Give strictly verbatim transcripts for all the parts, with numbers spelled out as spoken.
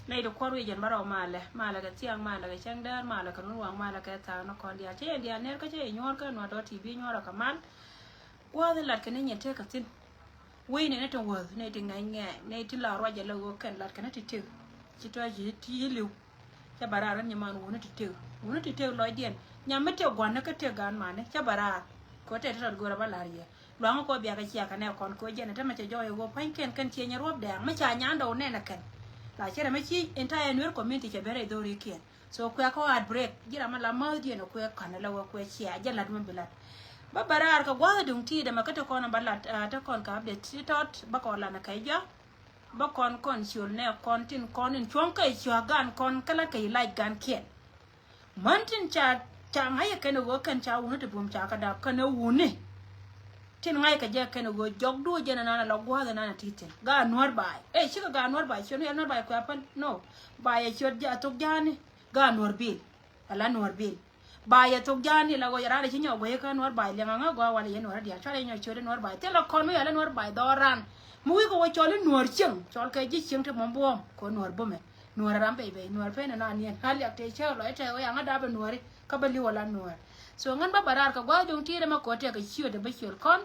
Nɛy ti kuɔr wi̱i̱ jɛn bä rɛw malɛ, malɛ kɛ thiaŋ, malɛ kɛ cäŋ däär, malɛ kɛ runwaŋ, malɛ kɛ thaak ni kɔn diaal. Cä yɛn diaal ner kä cä yɛ nyuɔ̱ɔ̱r kä Nuer dot T V nyuɔ̱ɔ̱r ɛ kɛ mal. Gua̱a̱th in lat kɛ ni nyin tekɛ thi̱n. Wec nɛy ni tin wäth, nɛy ti ŋɛny ŋɛɛny, nɛy ti la ruac ala ɣöö kɛn lat kɛ ni ti tëk. Ci tɔ̱ ci ti li̱w. Cä bɛ raar ɣän nyiman wuni ti tëk. Wuni ti tëk lɔcdiɛn. Nyam mi tëk gua̱n ni kä tëk gaan mani cä bɛ raar. Kɛ ɣöö tɛt ti tɔt go̱o̱rä bä la̱r yɛ. Luaŋä kɛ ɣöö biakɛ cia kɛ nɛ kɔn kɛ ɣöö jɛn ɛ tämɛ cɛ jɔɔc ɛ ɣöö pua̱nykiɛn kɛn ciɛ nyɛ ruɔ̱pdɛ ɛ ɣa̱ŋ mi ca nyandɛ wä nɛn ɛ kɛn. La cɛ rɛ mi ci entire Nuer community cɛ ben rɛy dho̱rikiɛn. So kuɛ kɔ heartbreak, ji̱ ram mi la mäthdiɛn ɛ kuɛ ka̱n ɛ la wä kuɛ cia jɛ la̱t mi bi la̱t. Bä bɛ raar kɛ gua̱th ɛ duŋ ti̱i̱t ɛmɛ kä te kɔn ɛ bä la̱t, ah, te kɔn kɛ update ti tɔt bä kɔn lan ɛ kɛ jɔak. Bä kɔn kɔn ciöl nɛ kɔn tin kɔn in cuɔ̱ŋ kɛ cua̱k gan kɔn kä la̱t kɛ ilac gankiɛn. Män tin ca, ca ŋa̱c ɛ kɛn ɛ ɣöö kɛn ca wuni ti bum ca kɛ dap kɛn ɛ wuni. Tin ŋa̱c kɛ jɛ kɛn ɛ ɣöö jɔk duɔ jɛn ɛ nan ɛ la gua̱a̱th ɛ nan ɛ ti thi̱n. Gaat Nuäär ba̱a̱y. Ɛ cikɛ gaat Nuäär ba̱a̱y, ciɛ nu yɛl Nuäär ba̱a̱y kuɛ päl. No. Ba̱a̱y ɛ ciöt ja, thok ja̱a̱ni. Gaat Nuäär bil. Ɛ la Nuäär bil. Ba̱a̱y ɛ thok ja̱a̱ni la ɣöö yɛ raan ɛ ci nyɔk guɛy kä Nuäär ba̱a̱y liɛŋ aŋä gɔaa walɛ yɛ Nuäär diaal. Cuarɛ nyɔk ciöt ɛ Nuäär ba̱a̱y. Thilɛ kɔn mi yɛl ɛ Nuäär ba̱a̱y dhɔran. Mi wi̱i̱ kɛ wä cɔl i̱ Nuäär cieŋ. Cɔl kɛ ji̱ cieŋ ti mɔ buɔ̱ɔ̱m. Kɛ Nuäär bumɛ. Nuäär ram pey pey, Nuäär pen ɛ naniɛn. Ɣän liak tëë cä lɔc tëë wä yaŋä dapɛ Nuääri, kä bä li̱w ala Nuäär. So ŋän bä bä raar kɛ gua̱a̱th duŋ ti̱i̱t ɛmɛ ko̱ tëë kɛ ciötdɛ bä ciöl kɔn.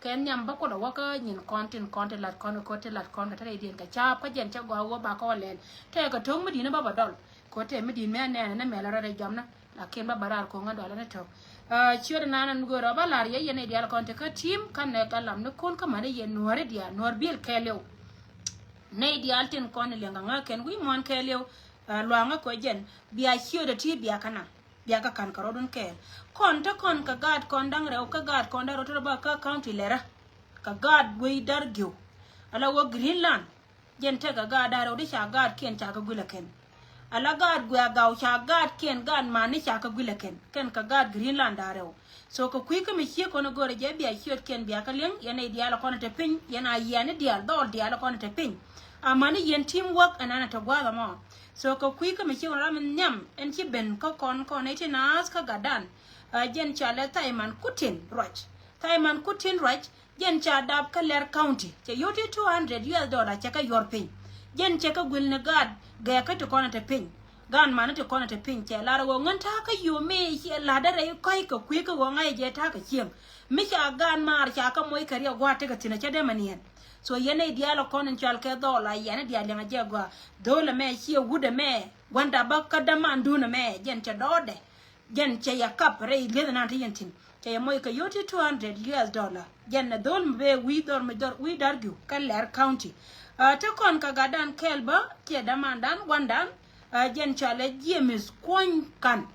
Kɛ nhiam bä kulɛ wä kä nyin kɔn tin kɔn ti lat kɔn kɛ ko̱ ti lat kɔn kɛ te rɛydiɛn kɛ ca̱a̱p kä jɛn cä gɔaa wä ba kɔn lɛl. Tëë kɛ to̱ŋ mi di̱n bä bä dɔl. Ko̱ tëë mi di̱n mɛ nɛɛnɛ ni mɛl rɔ rɛy jɔmnä. Lakin bä bä raar ko̱ ŋä dɔlä ni tɔ̱. Ah, ciötdɛ nanɛ ni go̱o̱r ɔ bä la̱r yɛ yɛn i̱ diaal kɔn ti kä tim kä nɛ kä lam ni kun kä mani yɛn Nuääri diaal Nuäär bil kɛɛliw. Nɛy diaal tin kɔn liɛŋ kɛ ŋäk kɛn wi̱i̱ muɔ̱ɔ̱n kɛɛliw, ah, luaŋä kɔ jɛn bia ciötdɛ ti bia kä naŋ bia kä ka̱n kɛ rɔ̱dun kɛɛl. Kɔn te kɔn kɛ gaat kɔn da̱ŋ rɛw kä gaat kɔn da̱ŋ rɛw te rɔ bä kä county lɛrä. Kɛ gaat wec Däär Gi̱w ala wä Greenland. Jɛn tekɛ gaat da̱ŋ rɛw di ca gaatkiɛn ca kɛ guil ɛ kɛn. Ala gaat Guɛ̈ɛ̈gaw ca gaatkiɛn gaat mani ca kɛ guil ɛ kɛn. Kɛn kɛ gaat Greenland da̱ŋ rɛw. So kɛ kui̱ kä mi ciek kɔn ɛ go̱rɛ jɛ bia ciötkiɛn bia kä liŋ, yɛn nɛy diaal ɛ kɔn ɛ te piny, yɛn a yiani diaal, dhɔl diaal ɛ kɔn ɛ te piny. Amäni yɛn team work ɛn ɛn ɛ te gua̱a̱th ɛmɔ. So kɛ kui̱ kä mi ciek kɔn ram mi nhiam, ɛn ci ben kä kɔn kɔn nɛy ti naath kä gatdan. Ɛ jɛn ca lɛ Thaiman Kutin Ruac. Thaiman Kutin Ruac, jɛn ca dap kä Lɛr County. Cɛ yio̱w ti two hundred U S dollar cɛ kɛ yuɔr piny. Jɛn cɛ kɛ guil ni gaat gɛɛkä ti kɔn ɛ te piny. Gaat mani ti kɔn ɛ te piny cɛ lar ɛ ɣöö ŋän ta̱a̱ kä yio̱w mëë ciɛ la̱tdä rɛy kɔ̱c kɛ kui̱ kä ɣöö ŋa̱c jɛ ta̱a̱ kɛ cieŋ. Mi ca gaat maar ca kä moc kɛ riɛk gua̱a̱t tekɛ thi̱n ɛ cä dee mɛ niɛn. So yɛn nɛy diaal ɛ kɔn in cɔal kɛ dhɔl a yɛn diaal liɛŋ a jɛ gɔaa. Dho̱l ɛmɛ ciɛ wut ɛmɛ gua̱nda bä kä dämandun ɛmɛ jɛn cɛ dɔɔdɛ. Jɛn cɛ yɛ kap rɛy lieth nan ti yɛn thi̱n. Cɛ yɛ moc kɛ yio̱w ti two hundred U S dollar. Jɛn ɛ dho̱l mi bee wi̱i̱ dhɔr mi dhɔr wi̱i̱ Däär Gi̱w kä Lɛr County. Ah, te kɔn kɛ gatdan kɛɛl bä, ciɛ dämandan, gua̱ndan, Ɛ jɛn cɔalɛ James Kuɔny Kan.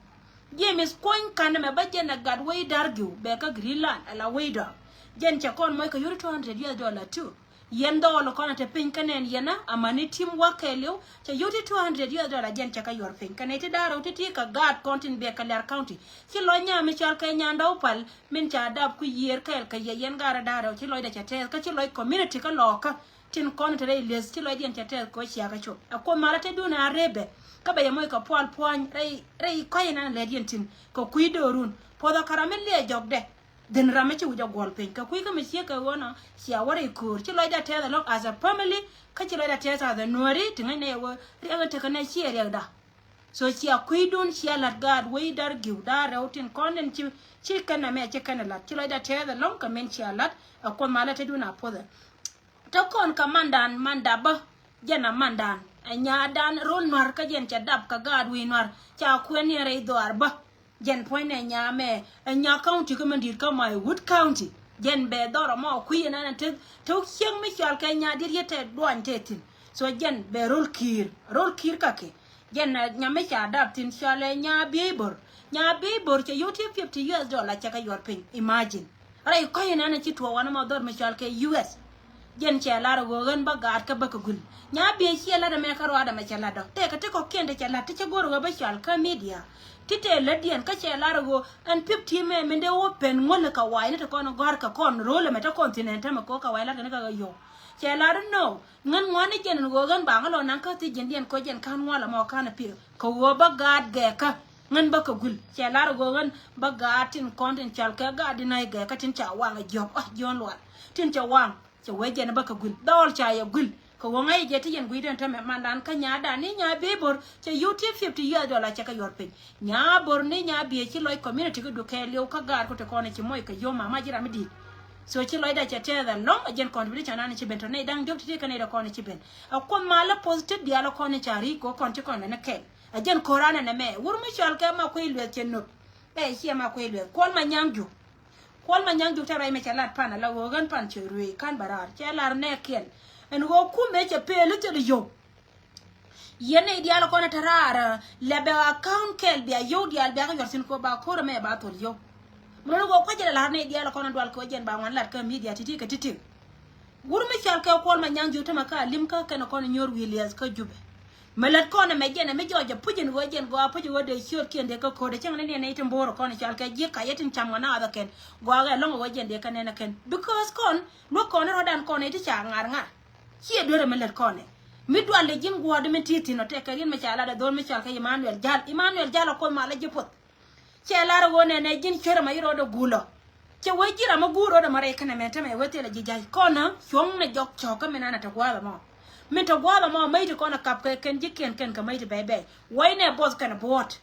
James Kuɔny Kan ɛmɛ bä jɛn ɛ gat wec Dargiu bɛ kä Greenland ala wec dɔaŋ. Jɛn cɛ kɔn moc kɛ yuri two hundred U S dollar too. Yɛn dhɔɔl kɔn ɛ te piny kä nɛn yɛn a amäni tim wä kɛɛliw cɛ yuri two hundred U S dollar jɛn cɛ kä yuɔr piny. Kɛ nɛy ti da̱rɛw ti ti kɛ gaat kɔn tin bɛ kɛ Lɛr County. Ci lɔc nyaa mi cɔal kɛ Nyandɔw Pal min ca dap ku yiër kɛɛl kɛ yɛ yɛn gaat da̱rɛw ci lɔcdɛ cɛ tɛth kä ci lɔc community kä lɔɔkä. Tin kɔn te rɛy lieth ci lɔcdiɛn cɛ tɛth kɛ ɣöö ciakä cop. Ɛ Kuoth malä te duun a rep bɛ. Kä bɛ yɛ moc kɛ pual puɔ̱ny rɛy, rɛy kɔc inan lɛtdiɛn tin kɛ kui̱ do̱run. Puɔth ɛ kä ram mi liɛc jɔkdɛ. Dhin ram mi ci wi̱c ɛ guɔl piny. Kɛ kui̱ kä mi ciek kɛ ɣöö nɔ cia wä rɛy köör. Ci lɔcdɛ tɛth ɛlɔ̱ŋ as a family. Kä ci lɔcdɛ tɛth as a Nuääri ti ŋäcnɛ yɛ ɣöö riɛk in tekɛ nɛ ciɛ riɛkda. So cia kui̱dun cia la̱t gaat wec Dargiu da̱rɛw tin kɔn in ci, ci kɛn ɛmɛ ci kɛn ɛ la̱t. Ci lɔcdɛ tɛth ɛlɔ̱ŋ kɛ min cia la̱t. Ɛ Kuoth malä te duun a puɔthɛ. Te kɔn kɛ mandan, manda bä. Jɛn a mandan. Ɛ nyadan rol Nuar kä jɛn cɛ dap kɛ gaat wi̱i̱ Nuar. Ca kuɛn ni rɛy dhɔaar bä. Jɛn puɔ̱nynɛ nya mɛ. Ɛ nya county kä mɛn di̱i̱t kä Maiwut County. Jɛn bɛ dhɔr ɛmɔ kui̱ ɛnɛn ɛ te, te cieŋ mi cɔal kɛ nya di̱t yɛ tɛ duany tɛ thi̱n. So jɛn bɛ rol Kiir. Rol Kiir kakɛ. Jɛn ɛ nya mi ca dap thi̱n cɔalɛ Nya Biey Bor. Nya Biey Bor cɛ yio̱w ti fifty U S dollar cɛ kɛ yuɔr piny. Imagine. Rɛy kɔ̱c inɛn ci tuɔɔk wanɛ mɔ dhɔr mi cɔal kɛ U S. Jɛn cɛ lar ɣöö ɣän bä gaat kä bä kɛ gul. Nya Biey ciɛ lat ɛmɛ kä ruaadɛ mɛ cɛ lat dɔ. Tëëkɛ ti kɔ̱kiɛn ti cɛ lat ti cɛ go̱r ɣöö bä cɔal kä media. Ti tëë lätdiɛn kä cɛ lar ɣöö ɛn fifty mɛ min dee wä pɛn ŋuɔ̱l kɛ wa̱i̱ ni ti kɔn gɔ̱a̱r kɛ kɔn ro̱o̱l ɛmɛ ti kɔn thi̱n ɛn tämɛ kɛ ɣöö kɛ wa̱i̱ lat kɛ ni kɛ ɣöö yɔ̱w. Cɛ lar inɔ. Ŋän ŋuani jɛn in ɣöö ɣän ba ŋä lɔ naŋ kä thi ji̱ndiɛn kɔ jɛn ka̱n ŋualä mɔ ka̱n a pi̱r kɛ ɣöö bä gaat gɛɛkä. Ŋän bä kɛ gul cɛ lar ɣöö ɣän bä gaat tin kɔn tin cal kɛ gaat di na̱y gɛɛkä tin ca waŋ a jiɔp a jiɔn lual tin cɛ waŋ cɛ wee jɛn bä kɛ gul dhɔɔl ca yɛ gul kɛ ɣöö ŋa̱c jɛ ti yɛn gui̱dɛn tämɛ mandan kä nyadan ni Nya Biey Bor cɛ yio̱w ti fifty U S dollar cɛ kɛ yuɔr piny. Nya Bor ni Nya Biey ci lɔc community kä dukɛ liw kä gaat ku ti kɔn ci moc kɛ yio̱w mama ji̱ ram mi di̱i̱t. So ci lɔcda cɛ tɛth ɛlɔ̱ŋ ɛ jɛn contribution an ci ben tɔ nɛy da̱ŋ diɔ̱k ti̱ti̱ kä nɛy dɛ kɔn ci ben. Ɛ Kuoth malä poth ti diaal ɛ kɔn ca ri̱i̱c kɛ kɔn ci kɔn lɛ ni kɛl. Ɛ jɛn ko̱ran ɛn ɛmɛ wur mi cɔal kɛ ma kui̱ lueth cɛ nöp. Ɛ ciɛ ma kui̱ lueth Kuɔl ma nyaŋ juk. Kuɔl ma nyaŋ juk te ruac mɛ cɛ lat pan ala ɣöö ɣän pan cɛ ruëëc ka̱n bɛ raar cɛ lar nɛɛkiɛn. Ɛn ɣöö kumɛ cɛ pëël i̱ thil yio̱w. Yɛn nɛy diaal kɔn ɛ te raar lɛ bɛ account kɛl bia yio̱w diaal bia kä yuɔr thi̱n kɛ ba ko̱r ɛmɛ ba thol yio̱w. Mi lɔni kɛ kua̱c jɛ lɛ la̱r nɛy diaal kɔn ɛ dual kɛ wä jɛn ba ŋuan lat kä media ti̱ti̱ kɛ ti̱ti̱. Wur mi cɔal kɛ Kuɔl ma nyaŋ ji̱ tämɛ kä a lim kä kɛn kɔn ɛ nyuɔr wi̱i̱ liɛth kä Jubɛ. Mi lät kɔn ɛmɛ jɛn ɛmɛ jɔɔc ɛ puc in ɣöö jɛn gɔaa puc ɣöö dee ciöötkiɛn dee kä ko̱dɛ cäŋ ni niɛn nɛy ti bo̱o̱r kɔn ɛ cɔal kɛ ji̱ kac ɛ tin cam ŋɔn a ɣath ɛ kɛn gɔaa ɣɛ lɔ̱ŋ ɛ ɣöö jɛn dee kä nɛn ɛ kɛn because kɔn luäk kɔn rɔ̱dan kɔn ɛ ti ca ŋa̱r ŋa̱r. Ciɛ duer ɛmɛ lät kɔnɛ. Mi dual de ji̱n guɔ̱ɔ̱r di min ti̱i̱ thi̱n ɔ tɛkɛ riet mi ca lat ɛ dho̱r mi cɔal kɛ Emmanuel Jal. Emmanuel Jal ɛ Kuoth malä ji̱ puɔth. Cɛ lar ɛ ɣöö nɛnɛ ji̱n cuer ɛmɛ i̱ rɔɔdɛ guulɔ. Cɛ wee ji̱ ram mi guur rɔɔdɛ mɛ rɛy kɛnɛ mɛ tämɛ wee thilɛ ji̱ ja̱c. Kɔnä cuɔ̱ŋ nɛ jɔk cɔ̱kä min an ɛ te gua̱a̱th ɛmɔ. Min te gua̱a̱th ɛmɔ mäc ti kɔn ɛ kap kɛ kɛn ji̱ kiɛn kɛn kɛ mäc ti bɛy bɛy. Wäc nɛ buɔth kɛn buɔ̱ɔ̱t.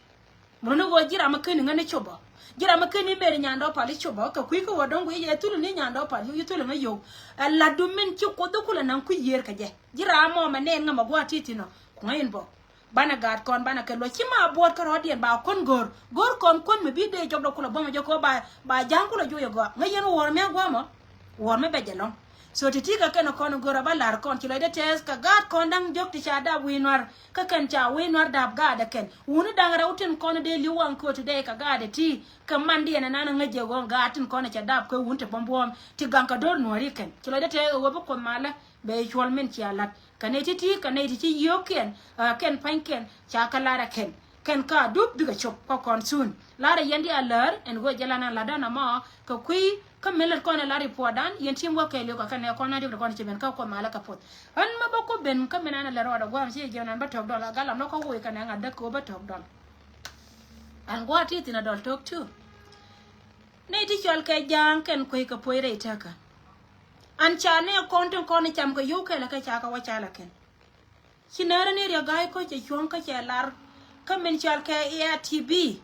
Mun ni ɣöö ji̱ ram mi ken iŋäni cop ɔ. Ji̱ ram mi ken i̱ meri nyandɔ pal i̱ cop ɔ kɛ kui̱ kä wä dɔ̱ŋ gui̱ yɛ thul ni nyandɔ pal yio̱w i̱ thul iŋä yio̱w. Ɛ lat dum min ci kuoth i̱ kulɛ naŋ kui̱ yiër kɛ jɛ. Ji̱ ram mɔ mɛ nɛɛn ŋä mɛ gua̱a̱t ti̱i̱ thi̱n ɔ. Ku ŋäc in bɔ. Banɛ gaat kɔn banɛ kɛ luɔc ci ma buɔt kä rɔ̱diɛn ba kɔn go̱r. Go̱r kɔn kuɔn mi bi dee jɔk dɔ kulɛ buɔmɔ jɔk kɛ ba, ba ja̱a̱ŋ kulɛ juɔyɛ gɔaa. Ŋäc yɛn wuɔ̱r mɛ gua̱a̱mɔ. Wuɔ̱r mɛ bɛ jɛ lɔ̱ŋ. So ti ti kɛ kɛn kɔn go̱r a ba la̱r kɔn ci lɔcdɛ tɛɛth kɛ gaat kɔn da̱ŋ jɔk ti ca dap wi̱i̱ nua̱r. Kä kɛn ca wi̱i̱ nua̱r dap gaatdɛ kɛn. Wuni da̱ŋ rɛw tin kɔn dee li̱w waŋ kööt ti dee kɛ gaatdɛ ti. Kɛ mandiɛn ɛnan ŋäc jɛ ɣöö gaat tin kɔn cɛ dap kɛ wun ti buɔ̱m buɔ̱ɔ̱m ti gaŋ kɛ do̱r nuɔ̱ɔ̱ri kɛn. Ci lɔcdɛ tɛɛth ɛ ɣöö bi kuoth malä bɛ cuɔl min cia la̱t. Kɛ nɛy ti̱ti̱ kɛ nɛy ti ci yio̱o̱kiɛn, ɛ, kɛn pa̱nykiɛn ca kɛ lar ɛ kɛn. Kɛn ka dup bikɛ cop kä kɔn thun. Lar ɛ yɛn di a lär ɛn ɣöö jɛ lan an la̱tdan ɛmɔ kɛ kui̱ kä min lät kɔn ɛ lar i̱ puɔ̱ɔ̱dan yɛn tim wä kɛɛliw kɛ kɛn ɛ kɔn a diɔ̱k ti kɔn ci ben kä kuɔth malä kɛ puɔth. Ɣän mä bä ku ben kä min an ɛ lät rɔɔdɛ gua̱a̱m ci jɛ jiɛn an bä tɔ̱k dɔl a gal am lɔ kä woi kɛn ɛ ŋa̱t däk kɛ ɣöö bä tɔ̱k dɔl. An gua̱a̱t ti thi̱n a dɔl tɔ̱k tu. Nɛy ti cɔl kɛ ja̱a̱ŋ kɛn kueckɛ puɔ̱c rɛy tekä. An ca nɛ kɔn tin kɔn cam kɛ yio̱w kɛl kɛ ca kɛ wä ca lɛ kɛn. Ci nɛɛrä ni riɛk ga̱a̱c kä cɛ cuɔ̱ŋ kä cɛ lar. Kä min cɔal kɛ A R T B.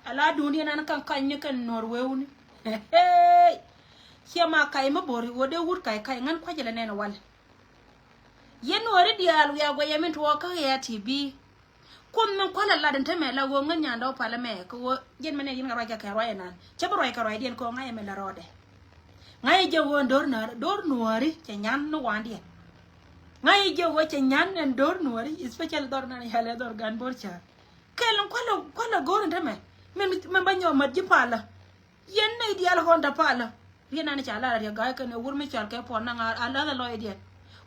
Ala duundiɛn an kaŋ kac ni kɛn nuɔ̱ɔ̱r wewni. Ciɛ ma kac mi bo̱ri ɣöö dee wut kac kac ŋän kua̱c ilɛ nɛn walɛ. Yɛn nuɔ̱ɔ̱ri diaal wiaa guɛcɛ min tuɔɔk kä A R T B. Kuoth min kualɛ lat in te mɛ la ɣöö ŋän nyandɛ wä palä mɛ kɛ ɣöö jiɛn mɛ nɛ yin kɛ ruac kɛ kɛ ruac inan cä bi ruac kɛ ruacdiɛn kɛ ɣöö ŋa̱c ɛmɛ la rɔɔdɛ. Ŋa̱c ɛ jɛ ɣöö do̱r nuääri, do̱r nuääri cɛ nyan ni wa̱a̱ndiɛn. Ŋa̱c i̱ jiök ɣöö cɛ nyan ɛn do̱r nuɔ̱ɔ̱ri, especially dhɔr nan yalɛ dhɔr gan bo̱r ca̱a̱r. Kɛl in kualɛ, kualɛ go̱o̱r in te mɛ. Min, min ba nyɔk mat ji̱ palä. Yɛn nɛy diaal kɔn te palä. Riet nan ca lar a Riek Gai kɛnɛ wur mi cɔal kɛ Puɔl Naŋ a, a la̱th a lɔcdiɛn.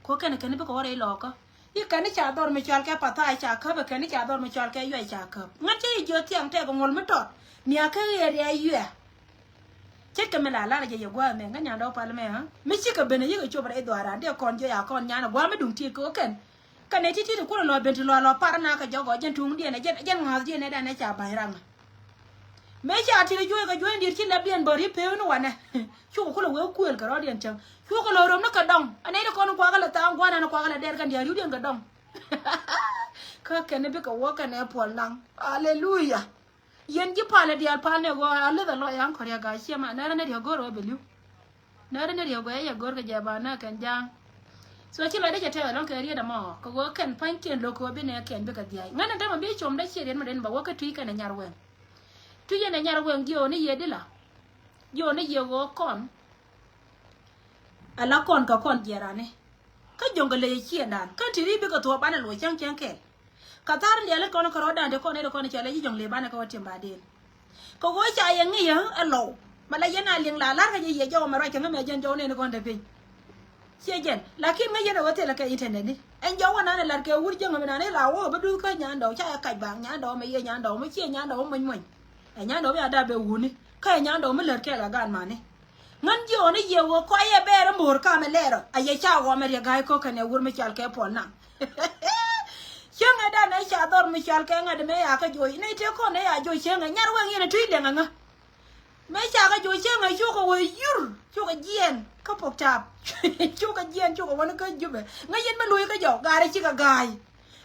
Ko kɛn kɛn bikɛ wä rɛy lɔkä. I̱ kɛn ca dhɔr mi cɔal kɛ Pathai ca käp, kɛn ca dhɔr mi cɔal kɛ Yuay ca käp. Ŋän cä i̱ jiö thiaŋ tɛk ŋuɔl mi tɔt. Niakä area Yuay. Ce̱tkɛ mi la lar jɛ yɛ gua̱a̱th mɛ ŋä nyandɛ wä pal mɛ, ha? Mi cikɛ ben a yikɛ cop rɛy dhuaaran dee kɔn jiɛ ya kɔn nyan a gua̱a̱th mi duŋ ti kɛ wä kɛn. Kɛn ɛ ti ti ti kulɛ lɔ ben ti lɔ lɔ par na kɛ jɔk ɔ jɛn tuŋdiɛn ɛ jɛn, jɛn ŋa̱thdiɛn ɛ dan ɛ ca ba̱ny raŋ. Mëë ca ti ti juɔc kɛ juɔcdiɛn ci lapdiɛn bä ri peu ni wanɛ. Cukɛ kulɛ wee kuëël kɛ rɔɔdiɛn cäŋ. Cukɛ lɔ röm ni kɛ dɔŋ. Ɛ nɛy ti kɔn kuakä lɛ tha̱a̱ŋ gua̱a̱r nan kuakä lɛ dɛɛr kɛn diaal riwdiɛn kɛ dɔŋ. Kä kɛn bikɛ wä kɛn ɛ Puɔl Naŋ. Aleluya. Yɛn ji̱ palä diaal palnɛ ɣöö a leth a lɔc an kɔ̱riak a ciɛ ma nɛrä ni riek go̱r ɣöö bi li̱w. Nɛrä ni riek ɣöö ɛ yɛ go̱r kɛ jɛ ba nä kɛn ja̱a̱ŋ. So ci lɔcdä cɛ tɛth ɛlɔ̱ŋ kɛ riet ɛmɔ kɛ ɣöö kɛn pa̱nykiɛn lo̱k kɛ ɣöö bi nɛɛkiɛn bikɛ dhia̱a̱c. Ŋän ɛn tämɛ bi com dä ciɛ riet mi den ba wä kä tui̱ kɛn ɛ nyar wɛŋ. Tui̱ yɛn ɛ nyar wɛŋ jiɛ ɣöö ni yiëë di la. Jiɛ ɣöö ni yiëë ɣöö kɔn. Ala kɔn kɛ kɔn jiɛɛrani. Kä jɔ̱ŋ kɛ ley ɛ ciëëndan kä ti ri bikɛ thuɔɔk banɛ luɔc cäŋ cäŋ kɛl. Ka thar in diali kɔn kärɔɔdan ti kɔn in kɔn cɛ lɛ ji̱ jɔ̱ŋ ley banɛ kɛ wä tiɛm ba den. Kɛ ɣöö ca yɛ ŋi̱i̱ ɛ lɔw ma la yɛn a liŋ la la̱r kä jɛ yɛ jɔw mɛ ruac kɛ ŋä mɛ jɛn jɔw nɛn kɔn te piny. Ciɛ jɛn lakin ŋä yɛn ɛ wä thilɛ kɛ internet ni ɛn jɔw wä nan ɛ la̱r kɛ wur jɛŋ mɛ nan ila wä bä duth kä nyandɔw ca yɛ kac bak nyandɔw mɛ yɛ nyandɔw mɛ ciɛ nyandɔw mɛ muny muny. Ɛ nyandɔw mɛ a dap bɛ wuni kä ɛ nyandɔw mɛ lär kɛɛl kɛ gaat mani. Ŋän jiɔɔn i̱ yɛ ɣöö kɔc ɛ bɛɛr ɛ mo̱o̱r kamɛ lɛɛrɔ a yɛ ca ɣɔmɛ Riek Gai Kok kɛnɛ wur mi cɔal kɛ Puɔl Naŋ. Cäŋɛ dan ɛ ca dhɔr mi cɔal kɛ ŋa̱t mɛ ya kä joc nɛy tëë kɔn ɛ ya joc cäŋɛ nyar wɛŋ yɛn ɛ tui̱ liɛŋ ɛ ŋä. Mɛ ca kä joc cäŋɛ cukɛ wee yur cukɛ jiɛɛn kä pok tap. Cukɛ jiɛɛn cukɛ wä ni kä Jubɛ ŋä yɛn mi lo̱c kä jɔk gaari cikɛ ga̱a̱c.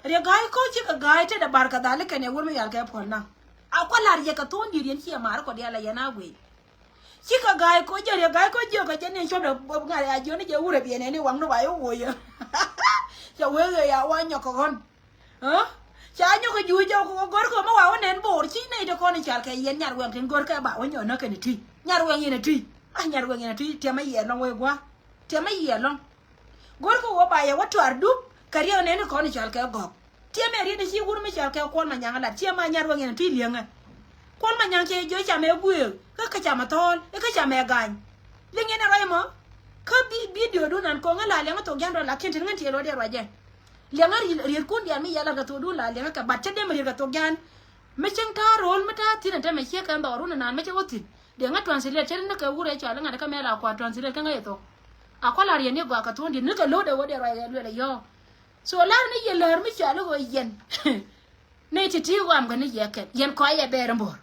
Riek Gai Kok cikɛ ga̱a̱c tetdɛ bar kɛ dhali kɛnɛ wur mi cɔal kɛ Puɔl Naŋ. A kua̱ la̱r yɛ kɛ thuɔ̱ɔ̱ŋ di̱i̱t yɛn ciɛ ma̱a̱r kɔdial a yɛn a guic. Cikɛ ga̱a̱c koc jɛ Riek Gai Kok jiök kɛ jɛ ni cuɔp dɛ ŋa̱t ya jiök ni jɛ wurɛ biɛnɛ ni waŋ ni wa i̱ woc. Cɛ wee ɣöö ya wa nyɔk kɛ ɣɔn. Ca nyɔk kɛ juuc jɛ kɛ gɔr kɛ ma wa wä nɛn bo̱o̱r ci nɛy ti kɔn i̱ cal kɛ yɛn nyar wɛŋ tin gɔr kɛ ba wä nyɔk näk kɛn i̱ ti nyar wɛŋ yɛn i̱ ti. A nyar wɛŋ yɛn i̱ ti tiɛmɛ yɛ lɔŋ wee gua̱a̱. Tiɛmɛ yɛ lɔŋ. Go̱rkɛ wä ba yɛ wä tuaar dup kɛ riɛk nɛni kɔn i̱ cɔal kɛ gɔ̱k. Tiɛmɛ riet i̱ ci wur mi cɔal kɛ Kuɔl Manyaŋ lat tiɛmɛ a nyar wä ŋiɛn ti li̱eŋɛ. Kuɔl Manyaŋ cɛ jɔ̱ camɛ guëëk kä kä camɛ thɔɔl i̱ kä camɛ ga̱ny. Liŋ yɛn ɛ ruac mɔ. Kä bi bidio dun an koŋä la liɛŋä thok jian dɔl lakin tin ŋän tiɛɛl wä diɛ ruacɛ. Liɛŋä riet kun diaal mi yɛl lat kɛ thok dun la liɛŋä kɛ bat cä dem riet kɛ thok jian. Mi cieŋ ta̱a̱ ro̱o̱l mi ta̱a̱ thi̱n ɛn tämɛ ciek kɛn dhɔk run ɛnan mi cä wä thi̱n. Diɛ ŋä translate cä ni kɛ wur ɛ cɔal iŋa̱t kä mɛ la kua translate kä ŋäc ɛ thok. A kua la riɛn ni gɔaa kɛ thuɔ̱ɔ̱ŋ di̱t ni kɛ lo̱o̱dɛ wä dee ruac ɛ luɛl ɛ yɔ̱ɔ̱k. So lar ni yɛ lär mi cɔal i̱ ɣöö yɛn. Ni ti ti ɣɔam kɛ ni yɛ kɛn yɛn kɔc yɛ bɛɛr in bo̱r.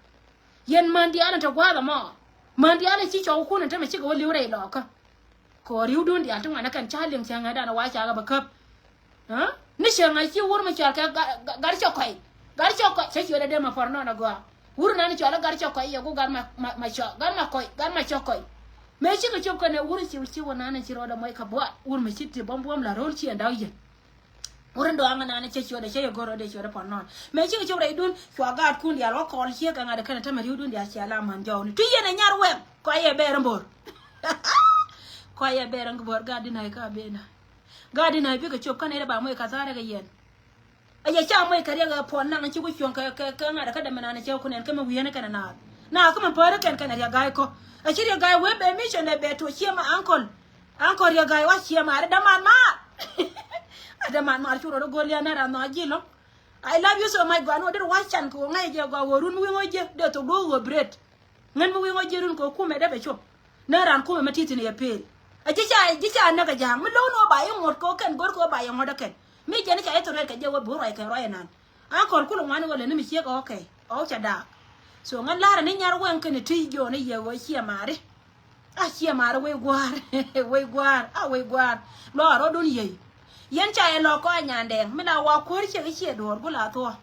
Yɛn män diaal in te gua̱a̱th ɛmɔ. Män diaal in ci cɔwkun in te mi cikɛ wä li̱w rɛy lɔɔkä. Kɛ ɣöö ri̱wdun diaal ti ŋuan ɛ kɛn ca liŋ cäŋ ɛ dan ɛ wa ca kɛ bɛ käp. Ni cieŋ a ci wur mi cɔal kɛ gar cɛ kɔc. Gar cɛ kɔc cɛ ciöt a dee ma pɔr nɔn a gɔaa. Wur nan cɔal a gar cɛ kɔc yɛ ku gar ma cɔk gar ma kɔc gar ma cɛ kɔc. Mëë cikɛ cop kɛn ɛ wur ci ci wä nan ci rɔɔdɛ mɔc kɛ buat wur mi ci ti buɔm buɔm la ro̱l ci ɛn daw yɛn. Wur in dɔaŋ nan cɛ ciöt a cɛ yɛ go̱r rɔɔdɛ ciöt a pɔr nɔn. Mëë cikɛ cop rɛydun cua gaatkun diaal wä kɔɔl ciek kɛ ŋa̱t ɛ kɛn ɛ tämɛ ri̱wdun diaal cia la män jɔwni. Tui̱ yɛn ɛ nyar wɛŋ kɔc yɛ bɛɛr in bo̱r. Kɔc yɛ bɛɛr in bo̱r gaat di na̱y ka ben na. Gaat di na̱y bikɛ cop kä nɛy dee ba moc kɛ tha̱a̱r rɛk yɛn. A yɛ ca moc kɛ riɛk ɛ puɔn naŋ ci ku cuɔ̱ŋ kɛ kɛ kɛ ŋa̱t kä dämɛ nan cɛ ku nɛn kä mi wi̱i̱ ɛn kɛn ɛ naath. Naath kä mi päär kɛn kɛn ɛ Riek Gai Kok. A ci Riek Gai wee bɛ mission ɛ bɛ tuɔ ciɛ ma uncle. Uncle Riek Gai wa ciɛ ma ri däman maar. A däman maar cu rɔ ri go̱l yɛn na ran nhɔa ji̱ lɔ̱ŋ. I love you so much gɔaa ni wä dee ri wa can kɛ wä ŋa̱c jɛ gɔaa wä run mi wi̱i̱ ŋɔ jiɛ dee thok duɔ̱ɔ̱k wä bret. Ŋän mi wi̱i̱ ŋɔ ji̱ run kɛ kumɛ dee bɛ cop. Nä ran kumɛ mɛ ti̱ti̱ ni yɛ pel. A ji̱ ca ji̱ ca näk a ja̱a̱ŋ mi lo̱w ni wä ba yɛ ŋuɔ̱t kɛ wä kɛn go̱r kɛ wä ba yɛ ŋuɔ̱t ɛ kɛn. Mi jɛn i̱ ca yɛ thok rɛt kɛ jɛ wä bi wä ruac kɛ ruac ɛnan. Aŋkɔl kulɛ ŋuan i̱ wä lɛ ni mi ciek ɛ ɣɔ̱kɛ ɛ ɣɔ̱k ca daak. So ŋän la̱rä ni nyar wɛŋ kɛn i̱ ti̱c jiɔn i̱ yɛ ɣöö ciɛ maari. A ciɛ maari wec gua̱a̱r wec gua̱a̱r a wec gua̱a̱r. Luaak rɔ̱dun yiey. Yɛn ca yɛ lɔ̱k kɔn a nyandɛɛŋ mi la wa kuäär ciek i̱ ciɛ duɔ̱ɔ̱r gula thuɔ̱ɔ̱.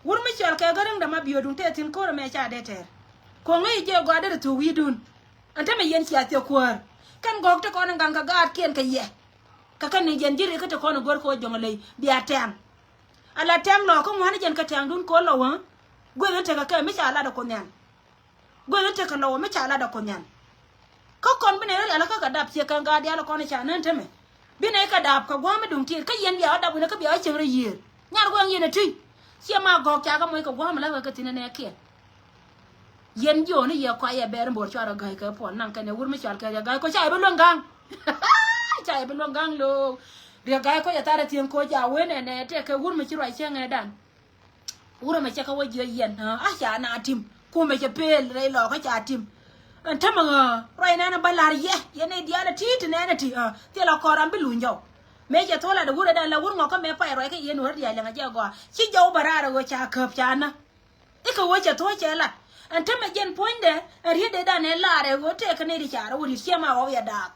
Wur mi cɔl kɛ gäräŋdä ma biöödun tëë thi̱n ko̱r ɛmɛ ca dee tɛɛr. Ko̱ŋi i̱ jiɛ gɔaa derɛ thuk wi̱i̱dun. Ɛn tämɛ yɛn cia thiek kuäär. Kɛn gɔ̱k te kɔn in gaŋ kɛ gaatkiɛn kɛ yɛ. Kɛ kɛn ni yɛn ji̱ ri̱k kä te kɔn in go̱r kɛ wä jɔ̱ŋ ley bia tɛŋ. Ala tɛŋ lɔ kä ŋua̱n jɛn kɛ tɛŋdun ko̱r lɔ wä. Gueth in tekɛ kɛ mi ca lat ɛ Kuoth Nhial. Gueth in tekɛ lɔ wä mi ca lat ɛ Kuoth Nhial. Kä kɔn bi nɛ rɔ rial kä kɛ dap ciɛ kɛn gaat diaal kɔn ca nän tämɛ. Bi nɛy kɛ dap kɛ gua̱a̱m mi duŋ tiet kä yɛn bia wä dap wi̱nɛ kä bia wä cieŋ rɛy yiëër. Nyar gua̱a̱m yɛn ɛ tui. Ciɛ ma gɔ̱k ca kä moc kɛ gua̱a̱m lä wä kä thi̱n ɛ nɛ kiɛn. Yɛn jiɔni yɛ kua yɛ bɛr bor cua rɔ ga̱y kɛ puɔl naŋ kɛn ɛ wur mi cɔal kɛ riɛ ga̱y kɔ ca yɛ bi luäŋ ga̱ŋ. Ca yɛ bi luäŋ ga̱ŋ lo̱o̱. Riɛ ga̱y kɔ yɛ tharɛ thiëŋ koc a wen ɛ nɛ tɛk kɛ wur mi ci ruac cieŋ ɛ dan. Wurɛ mɛ cɛ kä wä jiɛ yɛn a ca na tim kumɛ cɛ pel rɛy lɔkä ca tim. Ɛn tämɛ ruac nɛn bä lar yɛ yɛn nɛy diaal ɛ ti ti nɛn ɛ ti thilɛ kɔr ram bi luny jɔw. Mëë cɛ thol lat wurɛ dan la wur ŋɔkä mɛ pay ruac kä yɛn wurɛ diaal lɛŋ a jɛ gɔaa ci jɔw bä raar ɛ ɣöö ca käp ca na. I̱ kɛ wee cɛ thuɔ̱c cɛ lat ɛn tämɛ jɛn puɔ̱nydɛ ɛn rietdɛ dan ɛ lar ɛ ɣöö tëëkɛ nɛy ti car ɛ wä riet ciɛ ma ɣɔw yɛ daak.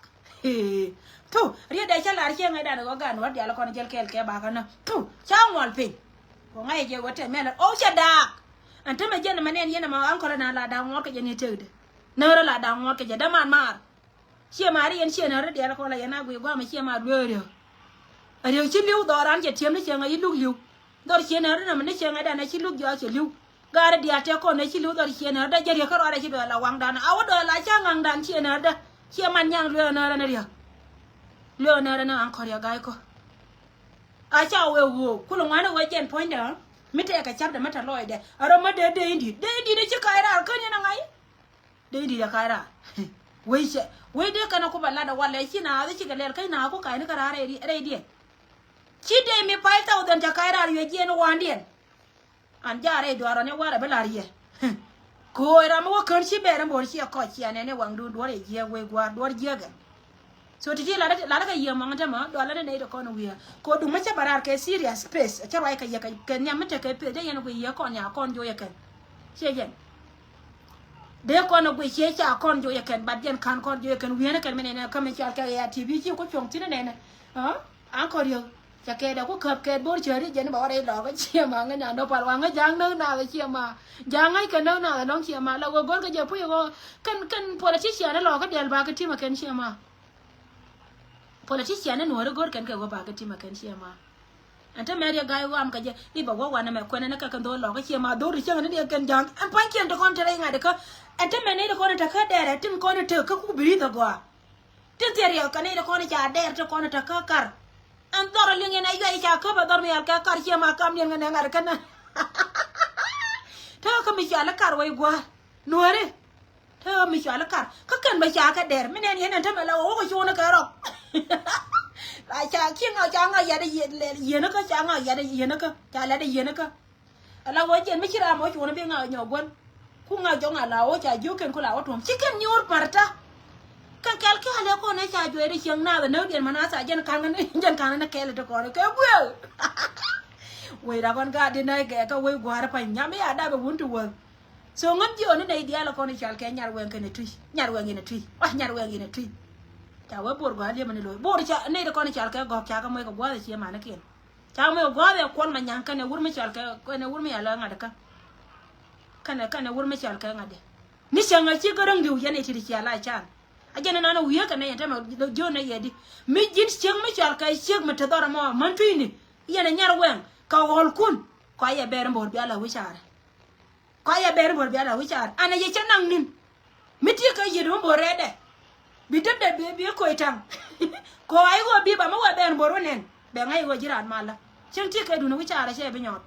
Thu rietdɛ cä lar ciɛ ŋäcdan ɛ ɣöö gan wä dial kɔn jäl kɛɛl kɛ bakä nä thu ca ŋuɔl piny. Kɔ ŋa̱c jɛ wä tɛm mɛn lat ɣɔw cɛ daak. Ɛn tämɛ jɛn ɛmɛ nɛn yɛn ɛmɛ ankɔlɛ na la daak ŋuɔl kɛ jɛ ni tëkdɛ nä ɣöö la daak ŋuɔl kɛ jɛ däman maar. Ciɛ ma ri yɛn ciɛ nä ri diɛl kɔn la yɛn a guiy guamɛ ciɛ ma dueeri. A riek ci li̱w dhɔran cɛ tiɛm ni cɛ ŋa yi luk li̱w. Dhɔr ciɛ nä ri nä mi ni cɛ ŋa dan a ci luk jɔak cɛ li̱w. Gaari diaal tɛ kɔn a ci li̱w dhɔr ciɛ nä ri da jɛ riek kä rɔɔdɛ ci duel a waŋdan a wä duel a ca ŋaŋdan ciɛ nä ri da. Ciɛ man nyaŋ luee nä ri ni riek. Luee nä ri ni aŋ kɔr ya ga̱a̱c kɔ. A ca wee wuɔk kulɛ ŋuani wee jɛn puɔ̱nydä. Mi tɛɛkɛ ca̱pdɛ mi tɛ lɔɔcdɛ a rɔ mä dee dee in di̱t dee in di̱t a ci ka̱c raar kä ni na ŋa̱c. Dee in di̱t a ka̱c raar. Wec cɛ wec dee kɛn a kup a lat a walɛ ci naath cikɛ lɛl kä naath ku ka̱cni kä raar rɛydiɛn. Ci dee mi five thousand cɛ ka̱c raar yuɛ jiɛn wandiɛn. An jaarɛ i̱ duaar ɔni warɛ bi la̱r yɛ. Ko̱o̱y ram mi wä kän ci bɛɛr in bo̱o̱r ciɛ kɔc ciɛ nɛn i̱ waŋdun duɔ̱r yɛ jiääk wec gua̱a̱r duɔ̱r jiääkɛ. So ti̱ti̱ la̱rä kɛ yiëë mɔŋ tämɛ dualä ni nɛy ti kɔn wi̱i̱. Ko̱o̱du mi cä bɛ raar kɛ serious space cä ruac kɛ yɛ kɛ nhiam mi tekɛ peth dee yɛn guic yiëë kɔn ya kɔn joc yɛ kɛn. Ciɛ jɛn dee kɔn guic ciɛ ca kɔn joc yɛ kɛn bat jɛn ka̱n kɔn joc yɛ kɛn wi̱i̱ ni kɛn mi nɛnɛ kä mi cɔal kɛ ya T V ci ku cuɔ̱ŋ thi̱n nɛnɛ. Aŋ kɔn riek. Cɛ kɛɛt ɛ ku käp kɛɛt bo̱r cääri jɛn bɛ wä rɛy lɔɔkä ciɛ ma ŋäc nyan dɔ̱ pal wa ŋäc ja̱a̱ŋ näk naath ciɛ ma. Ja̱a̱ŋ ŋäc kɛ näk naath ɛlɔ̱ŋ ciɛ ma la wä go̱r kɛ jɛ puc ɣɔɔ. Kɛn kɛn politician ɛ lɔɔkä diɛl ba kɛ tim ɛ kɛn ciɛ ma. Politician ɛ nuɔ̱ɔ̱ri go̱r kɛn kɛ ɣöö ba kɛ tim ɛ kɛn ciɛ ma. Ɛn te mɛri ɛ ga̱a̱c ɣɔam kɛ jɛ i̱ bɛ wä wanɛ mɛ kuɛnɛ ni kɛ kɛn dho̱r lɔɔkä ciɛ ma dho̱r ti cäŋɛ ni diɛ kɛn ja̱a̱ŋ ɛn pua̱ny kiɛn te kɔn te rɛy ŋa̱t kä. Ɛn te mɛ nɛy te kɔn te kä dɛrɛ tin kɔn te kä ku bi ri̱th ɛ gɔaa. Tin thier riɛk kɛ nɛy ti kɔn ca dɛɛr ti kɔn ca kä kar. Ɛn dhɔr liŋ in a yuac ca käp a dhɔr mi yal kɛ kar ciɛ ma kam niɛn ŋɛ nɛ ŋa̱r kɛn. Te kä mi ca lä kar wec gua̱a̱r nuääri. Te kä mi ca lä kar kä kɛn bɛ ca kɛ dɛɛr mi nɛn yɛn ɛn te mɛ la wä wä kɛ cuun kɛ rɔk. La ca kiɛ ŋa ca ŋa yat yiɛn kä ca ŋa yat yiɛn kä ca lɛt yiɛn kä. Ala wä jiɛn mi ci ram wä cuɔ̱n bi ŋa nyɔ guän. Ku ŋa jɔŋ ala wä ca jiökɛn ku la wä tuɔ̱m ci kɛn nyuur parta. Kɛn kɛl kɛ alɛ kɔn ɛ ca juɛɛr i̱ cieŋ nath ɛ näk diɛn ma nath a jɛn ka̱n jɛn ka̱n ni kɛl ɛ ti kɔn kɛ guëë. Wec ra kɔn gaat di nɛy gɛɛ kä wec gua̱a̱r pa̱ny nyam i̱ a dap ɛ wun ti wäth. So ŋän jiɔni nɛy diaal ɛ kɔn i̱ cal kɛ nyar wɛŋ kɛn ɛ tui nyar wɛŋ in ɛ tui wa nyar wɛŋ in ɛ tui. Ca wee bor gɔaa liɛmɛ ni lo̱c bor ca nɛy ti kɔn i̱ cal kɛ gɔ̱k ca kɛ muec kɛ gua̱a̱th ɛ cie manikiɛn. Ca mi gua̱a̱th ɛ kuɔl ma nyaŋ kɛnɛ wur mi cɔal kɛ kɛnɛ wur mi cɔal kɛ ŋa̱t kä. Kɛnɛ kɛnɛ wur mi cɔal kɛ ŋa̱t. Ni cäŋ a ci gäräŋ diw yɛn iti ti cia la can. A jɛn inan a wi̱i̱ kɛnɛ yɛn tɛmɛ jiön nɛ yɛ di mi ji̱n ciek mi cɔal kɛ ciek mi te dhɔr ɛmɔ män tui̱ni. Yɛn a nyar wɛŋ kɛ ɣɔlkun kɔ a yɛ bɛɛr in bo̱o̱r bia la wi̱caarɛ. Kɔ yɛ bɛr bor bia la wi̱caar an a yɛ cɛ naŋ ni̱n. Mi ti kɛ yiet mi bor rɛɛdɛ bi däpdɛ bi bi koc taŋ. Kɔ a i̱ ɣöö bi ba mi wɛ bɛn bor wä nɛn bɛ ŋa̱c i̱ ɣöö ji̱ raan malä. Cieŋ ti kɛ dun wi̱caar a cɛ bi nyɔɔt.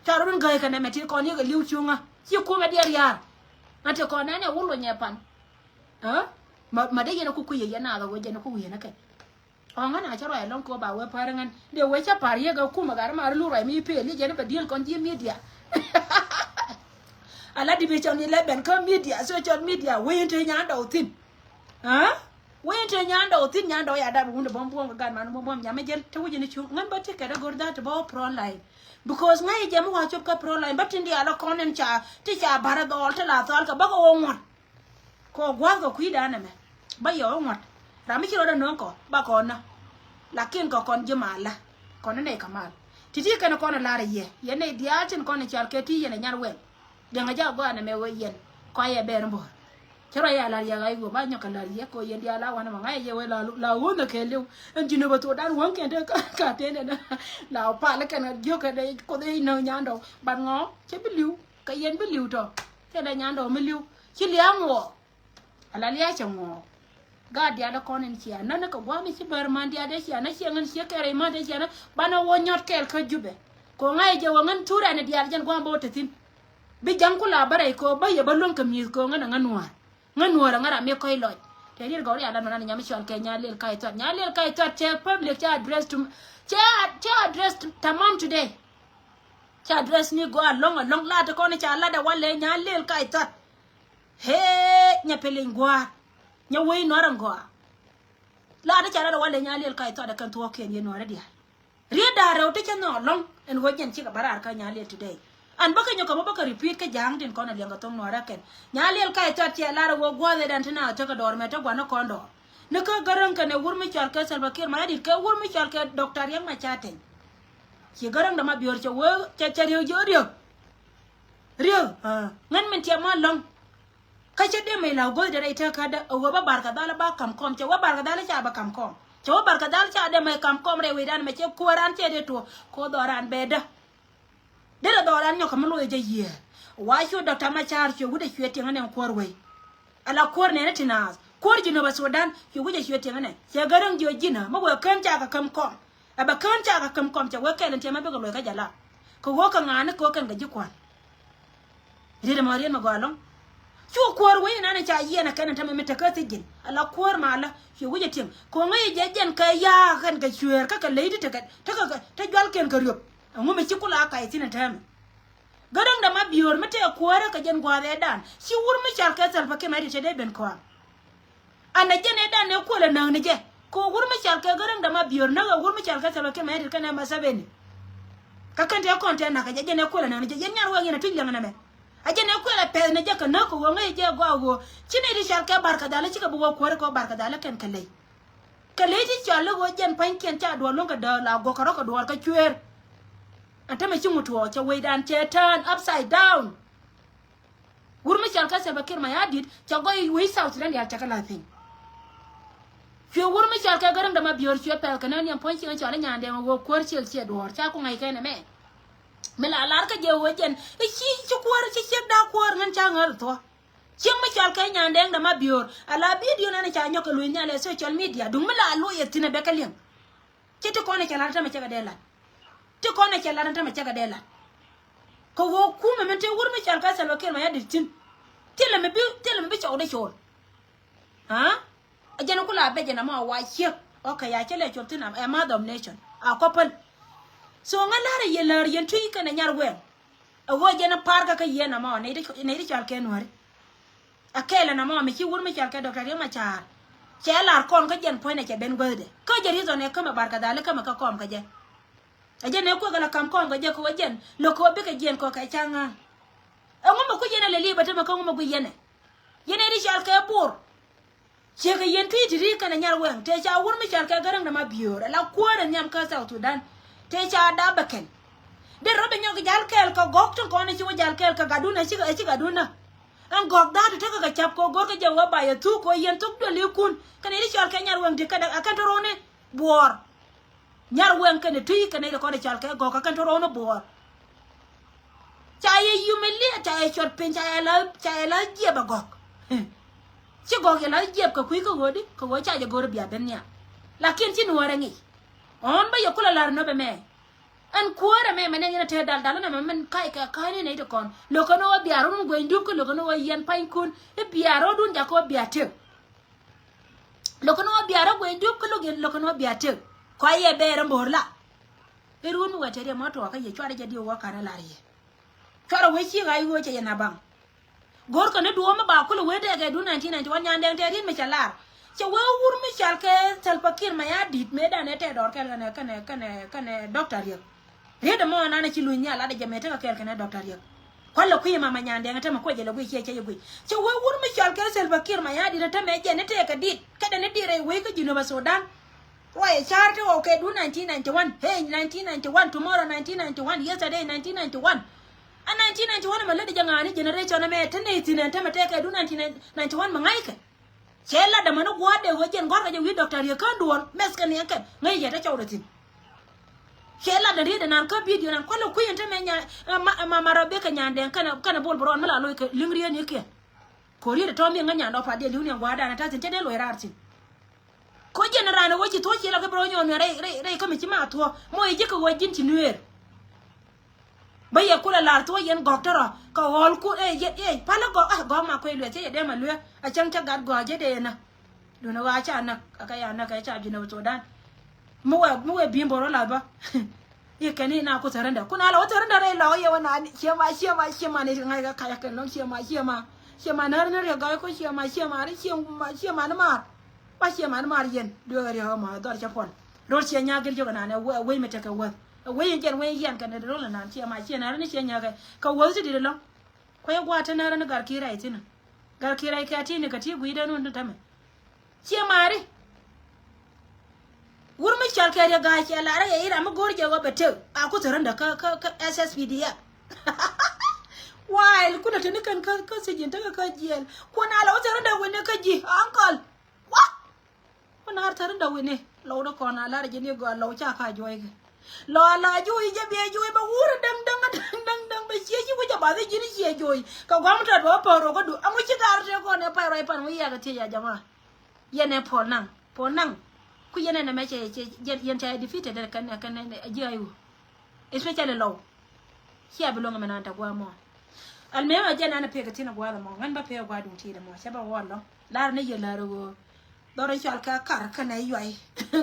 Ca rot in gäi kɛ nɛmɛ ti kɔn yek a li̱w cuŋä ci kumɛ diɛt yaar. Ŋa̱t ti kɔn nɛn ɛ wul wä nyɛ pan. Ma dee yɛn a ku kui̱ yɛ yɛn naath a wä jɛn a ku wi̱i̱ yɛn a kɛn. Ɔŋä na cä ruac ɛlɔ̱ŋ kɛ ɣöö ba wee päär ɛ ŋän dee wee cä pa̱r yek ɛ kumɛ gat ɛ ma ri luk ruac mi peel yɛ jɛn ɛ bɛ diël kɔn ji̱ media. Ala division eleven kä media, social media wee in te nyandɔw thi̱n. Wee in te nyandɔw thi̱n nyandɔw ya dap wun ɛ buɔ̱m buɔ̱m kɛ gat man buɔ̱m buɔ̱m nyam ɛ jɛn te wi̱c in cuŋ ŋän bä ti kɛt ɛ go̱r that bä wä front line. Because ŋa̱c ɛ jɛ mi wa cop kä front line bä tin diaal ɛ kɔn in ca ti ca ba̱r ɛ dhɔɔl ti la thɔɔl kɛ bä kɛ wä ŋuɔ̱t. Kɔ gua̱th kɔ kui̱dan ɛmɛ bä yɛ ɣä ŋuɔ̱t. Ram mi ci rɔɔdɛ nööŋ kɔ ba kɔn nä. Lakin kɔ kɔn ji̱ mal la kɔn ni nɛy kɛ mal. Ti̱ti̱ kɛn kɔn lar yɛ yɛn nɛy diaal tin kɔn i̱ cal kɛ ti yɛn ɛ nyar wɛl. Diɛŋ ɛ jak gua̱a̱n ɛmɛ wee yɛn kɔ yɛ bɛɛr in bo̱o̱r. Ci rɔ yɛ lar yɛ ɣa̱c wee ba nyɔk kɛ lar yɛ kɔ yɛn diaal la wanɛ mɔ ŋa̱c yɛ yɛ wee la ɣöönh ɛ kɛɛliw. Ɛn ji̱n ɛ bä thok dan wäŋ kɛn te ka ten ɛn la pal kɛn jiök kɛn kuoth ɛ nööŋ nyandɔ. Bat ŋɔ cɛ bi li̱w kɛ yɛn bi li̱w tɔ. Cɛ dee nyandɔ mi li̱w ci lia̱a̱ ŋuɔ. Ala lia̱a̱ cɛ ŋuɔ. Gaat diaal kɔn in cia nä ni kɛ gua̱a̱m i̱ ci bär man diaal dee cia nä, cia ŋän cia kɛrɛ i̱ man dee cia nä. Banɛ wä nyɔt kɛɛl kä Jubɛ. Kɛ ɣöö ŋa̱c jɛ wä ŋän thurɛ ni diaal jɛn gua̱a̱m bä wä te thi̱n. Bi ja̱ŋ ku la bä rɛy kɛ ɣöö bä yɛ bä luäŋ kɛ mi̱i̱th kɛ ɣöö ŋän ɛ ŋän nuäär. Ŋän nuäär ɛ ŋän ram mi kɔc lɔc. Tɛ riet gɔw rial la nɔn an nyam cɔal kɛ Nyalil Kac Thuat. Nyalil Kac Thuat cɛ public, cɛ address to, cɛ, cɛ address to tamam today. Cɛ address ni gɔaa alɔŋ alɔŋ, la ti kɔn ca lat ɛ walɛ Nyalil Kac Thuat. Hee, nyɛ piliŋ gua̱a̱r. Nyɛ wec nuɔr ɛn gɔaa. La ti ca lat ɛ walɛ Nyalil Kac Thuat ɛ kɛn thuɔɔkiɛn yɛ nuɔr ɛ diaal. Riet da̱a̱ rɛw ti cä nhɔk lɔ̱ŋ ɛn ɣöö jɛn cikɛ bä raar kä Nyalil today. An bäkɛ nyɔk kɛ bä bäkɛ repeat kä ja̱a̱ŋ tin kɔn ɛ liɛŋ kɛ thoŋ nuɔrä kɛn. Nyalil Kac Thuat ciɛ lar ɛ ɣöö gua̱a̱th ɛ dan ti na ɛ tekɛ dɔɔr mɛ te gua̱n ɛ kɔn dɔɔr. Ni kä Gäräŋ kɛnɛ wur mi cɔal kɛ Salva Kiir Mayardit kɛ wur mi cɔal kɛ Doctor Riek Machar Teny. Ci Gäräŋ dämabiöör cɛ wee cɛ, cɛ riek jiök riek. Riek, ah, ŋän min tiɛm ma lɔ̱ŋ. Kä cä dee mec la go̱o̱th derɛ i̱ tekädä ɛ ɣöö bä barkadhal ba kam kɔm, cɛ wä barkadhal ca bä kam kɔm. Cɛ wä barkadhal ca dee mec kam kɔm rɛy wecdan mɛ cɛ kuäär an cɛ dee tuɔɔk kɛ wä dhɔran bɛɛdä. Derɛ dhɔran nyɔk kä mi lo̱c jɛ yiëë. Wa cu Doctor Machar cuɛ wut ɛ cuɛ tiɛŋ ɛnɛ kuäär wei. Ala kuäär nɛnɛ ti naath kuäär Jinubä Sudan cuɛ wut ɛ cuɛ tiɛŋ ɛnɛ. Cɛ Gäräŋ jiök ji̱n ɛ mi wëë kään ca kɛ käm kɔm. Ɛ bɛ kään ca kɛ käm kɔm cɛ wee kɛl in tiɛmɛ bikɛ luɔc kä jɛ la. Kɛ ɣöö kɛ ŋa̱a̱ni kɛ ɣöö kɛn kɛ ji̱ kua̱n. Riet ɛmɔ riet mɛ gɔaa ɛlɔ̱ŋ. Cu kuäär wec inan ca yiɛn ɛ kɛn ɛn tämɛ mi tekä thiec ji̱n. Ala kuäär malä cuɛ wec ɛ tiɛŋ. Kɛ ɣöö ŋäc jɛ jɛn kɛ ya̱a̱k kɛn kɛ cuëër kä kɛ ley ti tekɛ tekɛ te jualkiɛn kɛ riöp. Ɛŋu mi ci kula kac thi̱n ɛn täämɛ. Gäräŋ dämabiöör mi tëë kuäärä kɛ jɛn gua̱a̱th ëëdan ci wur mi cɔal kɛ Salva Kiir Mayardit cɛ dee ben kɔaŋ. An ɛ jɛn ëëdan ëë kuäl ɛ näk ni jɛ kɛ wur mi cɔal kɛ Gäräŋ dämabiöör näk ɛ wur mi cɔal kɛ Salva Kiir Mayardit kɛnɛ Museveni. Kä kɛn tëë kɔn tëë na̱k ɛ jɛ jɛn ëë kuäl ɛ näk ni jɛ yɛn nyar wɛŋ yɛn ɛ tuc liɛŋ nɛmɛ. Ɛ jɛn ëë kuäl ɛ pɛth ni jɛ kɛ näk kɛ ɣöö ŋäc jɛ gɔaa ɣöö ci nɛy ti cɔal kɛ barkadhal cikɛ bi wä kuäärä kɛ ɣöö barkadhal kɛn kɛ ley. Kɛ ley ti cɔal i̱ ɣöö jɛn pa̱nykiɛn ca duɔ̱ɔ̱r luäŋ kɛ dääk la guɔ̱k kɛ rɔ̱ kɛ duɔ̱ɔ̱r kä cuëër. Ɛn tämɛ ci ŋut tuɔɔk cɛ wecdan cɛ turn upside down. Wur mi cɔal kɛ Salva Kiir Mayardit cɛ gɔy wec South Sudan diaal cɛ kɛ la̱th piny. Cuɛ wur mi cɔal kɛ Gäräŋ dämabiöör cuɛ pɛth kɛ nä niɛm puɔ̱ny cieŋ cɔal i̱ Nyandɛŋ ɣöö kuäär ciël ciɛ duɔ̱ɔ̱r ca ku ŋa̱c kɛn ɛmɛ. Mi la lar kä jɛ ɣöö jɛn i̱ ci ci kuäär ci ciek da̱a̱ kuäär ŋän ca ŋäth thuɔ̱. Cieŋ mi cɔal kɛ Nyandɛŋ dämabiöör ala bidio nɛn ca nyɔk kɛ luny nhial ɛ social media duŋ mi la loc ɛ thi̱n ɛ bɛ kɛ liɛŋ. Ci ti kɔn ɛ cɛ lat tämɛ cɛ kɛ dee lat. Ti kɔn ɛ cɛ lat tämɛ cɛ kɛ dee lat. Kɛ ɣöö kumɛ min te wur mi cɔal kɛ Salva Kiir Mayardit thi̱n. Thilɛ mi bi thilɛ mi bi cɔw dee cɔl. Aa? Ɛ jɛn ku la bɛ jɛn amɔ wa ciek. Okay, ya cɛ lɛ cɔl thi̱n a mother of nation. A couple. So ŋa la̱rä yɛ lär yɛn tui̱ kɛnɛ nyar wɛŋ. Ɛ ɣöö jɛn a pa̱a̱r kä kä yɛn amɔ nɛy ti cɔal kɛ nuääri. A kɛɛl ɛn amɔ mi ci wur mi cɔal kɛ Doctor Riek Machar. Cɛ lar kɔn kä jɛn puɔ̱nynɛ cɛ ben guäthdɛ kä jɛ reason ɛ kämɛ barkadhal i̱ kämɛ kä kɔm kä jɛ. Ɛ jɛn ɛ kuek ala kam kɔm kä jɛ kɛ wä jɛn lo̱k kɛ wä bikɛ jiɛn kɔ kɛ ca̱ŋ ŋa̱a̱ŋ. Ɛŋu mɛ ku yɛn ɛ lɛ li̱i̱p ɛ tämɛ kä ŋu mɛ gui yɛn ɛ. Yɛn ɛ ri cɔal kɛ Bor. Ciekɛ yɛn tui̱ ti ri kɛnɛ nyar wɛŋ tëë ca wur mi cɔal kɛ Gäräŋ dämabiöör ala kuäär ɛ nhiam kä South Sudan. Tëë ca dap bɛ kɛn. Dee rɔ bɛ nyɔk jal kɛɛl kɛ gɔ̱k tin kɔn i̱ ci wä jal kɛɛl kɛ Gadun ɛ ci Gadun ɛ. Ɛn gɔ̱k dha̱a̱t tekɛ kɛ ca̱p kɛ go̱r kɛ jɛ wä ba yɛ thuk kɛ yɛn thuk duɔlikun kɛnɛ ri cɔal kɛ nyar wɛŋ ti kɛ däk ɛ kɛn te roni buɔɔr. Nyar wɛŋ kɛnɛ tui̱ kɛnɛ ri kɔn i̱ cɔal kɛ gɔ̱k ɛ kɛn te roni buɔɔr. Ca yɛ humiliate, ca yɛ cuɔt piny, ca yɛ la, ca yɛ la jiɛp ɛ gɔ̱k. Ci gɔ̱k yɛ la jiɛp kɛ kui̱ kä ɣöödi kɛ ɣöö ca jɛ go̱r bia ben nhial. Lakin ci nuɔɔrɛ ŋic. Ɣɔ̱n bä yɛ kulɛ la̱r nöp ɛmɛ. Ɛn kuäärɛ mɛ mɛ nɛ ŋinɛ te dal dal ɛn ɛmɛ mɛn ka̱c kɛ ka̱c ni nɛy ti kɔn. Lo̱kɛ ni ɣöö bia rɔ̱dun gueny dup kä lo̱kɛ ni ɣöö yɛn pa̱nykun i̱ bia rɔ̱dun jakä ɣöö bia tëk. Lo̱kɛ ni ɣöö bia rɔ gueny dup kä lo̱k yɛn lo̱kɛ ni ɣöö bia tëk. Kɔc yɛ bɛɛr ɛn bo̱o̱r la. I̱ ruun mi wɛ te riɛm ɣä tuɔɔkä yɛ cuarɛ jɛ diw ɣä ka̱n ɛ la̱r yɛ. Cuarɛ wec ci ɣa̱c ɣöö cɛ yɛ na̱baŋ. Go̱rkɛ ni duɔ̱ɔ̱m mi ba kulɛ wee tɛkɛ duun nineteen ninety-one Nyandɛŋ tɛ riet mi cɛ lar. Cɛ wee wur mi cɔal kɛ Salva Kiir Mayardit mëëdan ɛ tɛ dɔɔr kɛl kɛnɛ kɛnɛ kɛnɛ kɛnɛ Doctor Riek. Riet ɛmɔ nanɛ ci luny nhial latdɛ jɛ mëë tekɛ kɛɛl kɛnɛ Doctor Riek. Kualɛ kui̱ mama Nyandɛŋ ɛ tämɛ kuɛ jɛ lɛ guiy ciɛ cɛ yɛ guiy. Cɛ wee wur mi cɔal kɛ Salva Kiir Mayardit ɛ tämɛ jɛ ni tɛkɛ dit kädɛ ni dit rɛy wec kä Jinubä Sudan. Ruacɛ ca̱r ti ɣɔw kɛ duun nineteen ninety-one. Hey, nineteen ninety-one, tomorrow nineteen ninety-one, yesterday nineteen ninety-one. A nineteen ninety-one ɛmɛ lätdɛ jɛ ŋa̱a̱ni generation ɛmɛ te nɛy thi̱n ɛn tämɛ tɛkɛ duun nineteen ninety-one mi ŋa̱ckɛ. Cɛ lat dämä ni gua̱a̱r dee ɣöö jɛn gua̱a̱r kɛ jɛ wi̱i̱ Doctor Riek kään duɔ̱ɔ̱r mɛth kɛ niɛn kɛn ŋäc yɛ te cɔwdɛ thi̱n. Cɛ lat dämä riet dee nan kä bi̱i̱diö nan kualɛ kui̱ ɛn tämɛ nya ma ma ma rɔ bikɛ Nyandɛŋ kɛnɛ kɛnɛ bol bi rɔɔn mi la loc kɛ li̱ŋ riet ni kiɛ. Kɛ ɣöö riet ɛ tɔ̱ mi ŋäc Nyandɔɔŋ Pa̱a̱t diɛ li̱w ni ɛn gua̱a̱r dan ɛ ta̱thi̱n cɛ dee loc raar thi̱n. Ko jɛn raan ɛ wä ci thuɔ̱k ci la kä bi rɔ nyɔn rɛy rɛy rɛy kä mi ci ma thuɔ̱k mɔ yɛ ji̱ kɛ wä ji̱n ci nueer. Bä yɛ kulɛ lar thuɔ̱k yɛn gɔk tärɔ kɛ ɣɔl ku ɛ yɛ ɛ palä gɔk ah gɔk ma kuɛ luɛ cɛ yɛ dee ma luɛ a cäŋ cä gat gɔk jɛ dee yɛ na. Dun ɛ ɣɔaa ca näk a kɛ ya näk kɛ ca ji̱n ɛ wä thuɔ̱k dan. Mi wɛ mi wɛ bi̱i̱ bor wä lath bä. I̱ kɛn i̱ na ku thärändä kun a la wä thärändä rɛy lɔk i̱ yɛ wä na ciɛ ma ciɛ ma ciɛ ma ni ŋa̱c kɛ kac kɛn lɔŋ ciɛ ma ciɛ ma ciɛ ma nääri ni riɛk gɔc ku ciɛ ma ciɛ ma ri ciɛ ma ciɛ ma ni maar. Ba ciɛ ma ni maar yɛn dueek a riɛk ɛ ma dhɔr cɛ puɔl. Rol ciɛ nyaak gir jiök ɛnan ɛ wec mi tekɛ wäth ɛ wec in jɛn wec in yian kɛn ɛ rol ɛnan ciɛ ma ciɛ nääri ni ciɛ nyaak kɛ kɛ wäth ti dit ɛlɔŋ. Kuɛ gua̱a̱t te nääri ni gar ki̱i̱r rɛy thi̱n. Gal kiɛ rɛy kɛ ti̱i̱ni kɛ ti̱i̱ gui̱dɛn wun ti tämɛ. Ciɛ maari. Wur mi cɔal kɛ riɛ ga̱a̱c cɛ lar rɛy ram mi go̱o̱r jɛ wä bɛ tëk a ku thärändä kä kä kä S S P D F. While kunɛ teni kɛn kä kä sijin tekɛ kä jiɛl kuɔn a la wä thärändä wini kä ji̱ ankɔl. Wa. Wä naar thärändä wini lɔw dä kɔn a lar ji̱n i̱ gɔaa lɔw ca ka juɔy kɛ. Lɔ a la juɔy jɛ biɛ juɔy bɛ wur däŋ däŋ däŋ däŋ däŋ bɛ ciɛ ci wä jɛ bath ji̱n ciɛ juɔy kɛ guam tɔt bɛ wä pär wä kä du aŋu ci gar tëë kɔn ɛ pay ruac pan wä yɛk ɛ thiec a jama. Yɛn ɛ puɔl naŋ puɔl naŋ. Ku yɛn ɛ nɛmɛ cɛ cɛ yɛn ca ɛ defeated ɛ kɛn ɛ kɛn ɛ ji̱ ay wä. Especially lɔw. Cia bi loŋ ɛmɛ nan tɛ gua̱a̱ mɔ. Almem a jɛ nan a pek a thin a gua̱a̱th ɛmɔ ŋän ba pek a gua̱a̱ duŋ ti̱i̱t ɛmɔ cɛ ba wä lɔŋ. Lar ni yɛ lär ɣöö dhɔr in cɔal kɛ kar kɛnɛ yuay.